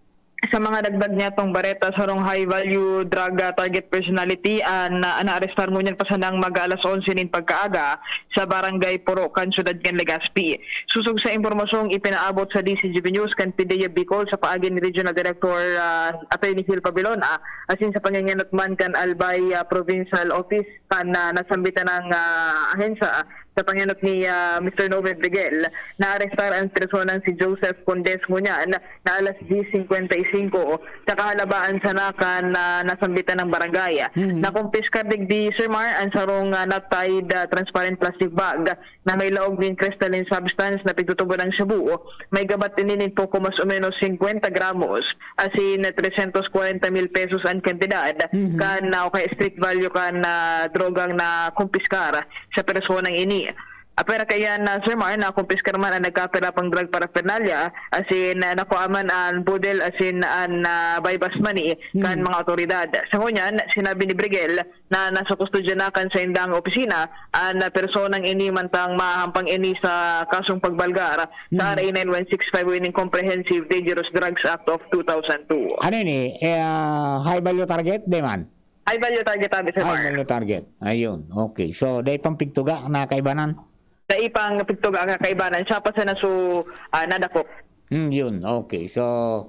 Sa mga dagdag niya tong bareta, sarong high value drug ah, target personality an na naarestar ngunyan pa sanang mag-alas onse nin pagkaaga sa barangay Puro kan siyudad kan Legazpi. Susog sa impormasyong ipinaabot sa D C G B News kan PDEA Bicol sa paagi ni Regional Director ah, Attorney Phil Pabilon ah, asin sa panginginot man kan Albay ah, Provincial Office kan ah, nasambitan ng ah, ahensya sa panginot ni ah, Mister Noel Brigel, naarestar ang personang si Joseph Condes ngunyan na alas diyes singkwenta y singko sa kahalabaan sana kan ah, nasambitan ng barangay. Mhm. Nakumpiskar digdi, Sir Mar, ang sarong ah, knot-tied ah, transparent plastic bag na may laog nin crystalline substance na pigtutubo ng shabu. May gabat ini nin poko mas o menos singkwenta gramos, asin tresyentos kwarenta mil pesos an kantidad Mhm. kan ah, o kaya street value kan ah, drogang nakumpiskar sa personang ini. Apwera kaiyan na, Sir Mar, nakumpiskar man ang nagkapira pang drug paraphernalia, asin ah, nakua man an boodle asin an ah, buy-bust money kan Hmm. mga awtoridad. Sa ngunyan, sinabi ni Brigel na nasa kustodya na kan saindang opisina an ah, personang ini mantang mahahampang ini sa kasong pagbalgar sa Hmm. R A nine one six five o ining Comprehensive Dangerous Drugs Act of two thousand two. Ano ini? Eh, ah, high value target, di man? High value target abi, Sir High Mar. value target. Ayun. Okay. So, dai pang pigtuga na kaibanan? Dai pang pigtuga ang kakaibanan. Siya pa sana so ah, nadakop. Hmm, yun. Okay. So,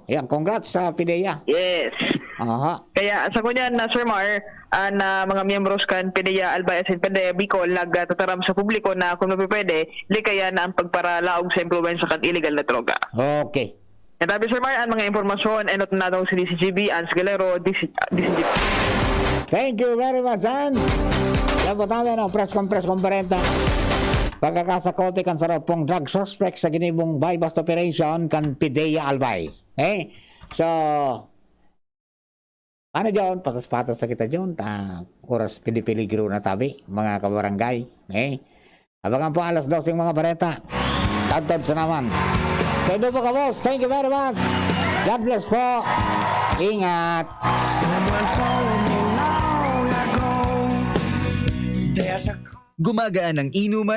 yan. Congrats sa PDEA. Yes. Aha. Kaya sa ngunyan na, Sir Mar, an ah, mga miyembros kan PDEA Albay asin PDEA Bicol nagtataram sa publiko na kung mapipwede, likayan na ang pagparalaog sa impluwensya kan illegal na droga. Okay. Natabi, Sir Mar, ang mga impormasyon, enot na natong si D C G B, Ans Galero, D C, D C G B. Thank you very much, Hans. Yan po tayo, no? Press con, press conference. Pagkakasakote kan sarapong drug suspect sa ginibong buy-bust operation kan PDEA Albay. Eh? So, ano dyan? Patas-patas na kita dyan. Ta, oras pinipiligro na tabi, mga kabarangay. Eh? Abangan po alas dose yung mga bareta. Tagtad sa naman. Kaya doon po ka, boss. Thank you very much. God bless po. Ingat. Someone told me long ago there's a Gumagaan ang inuman?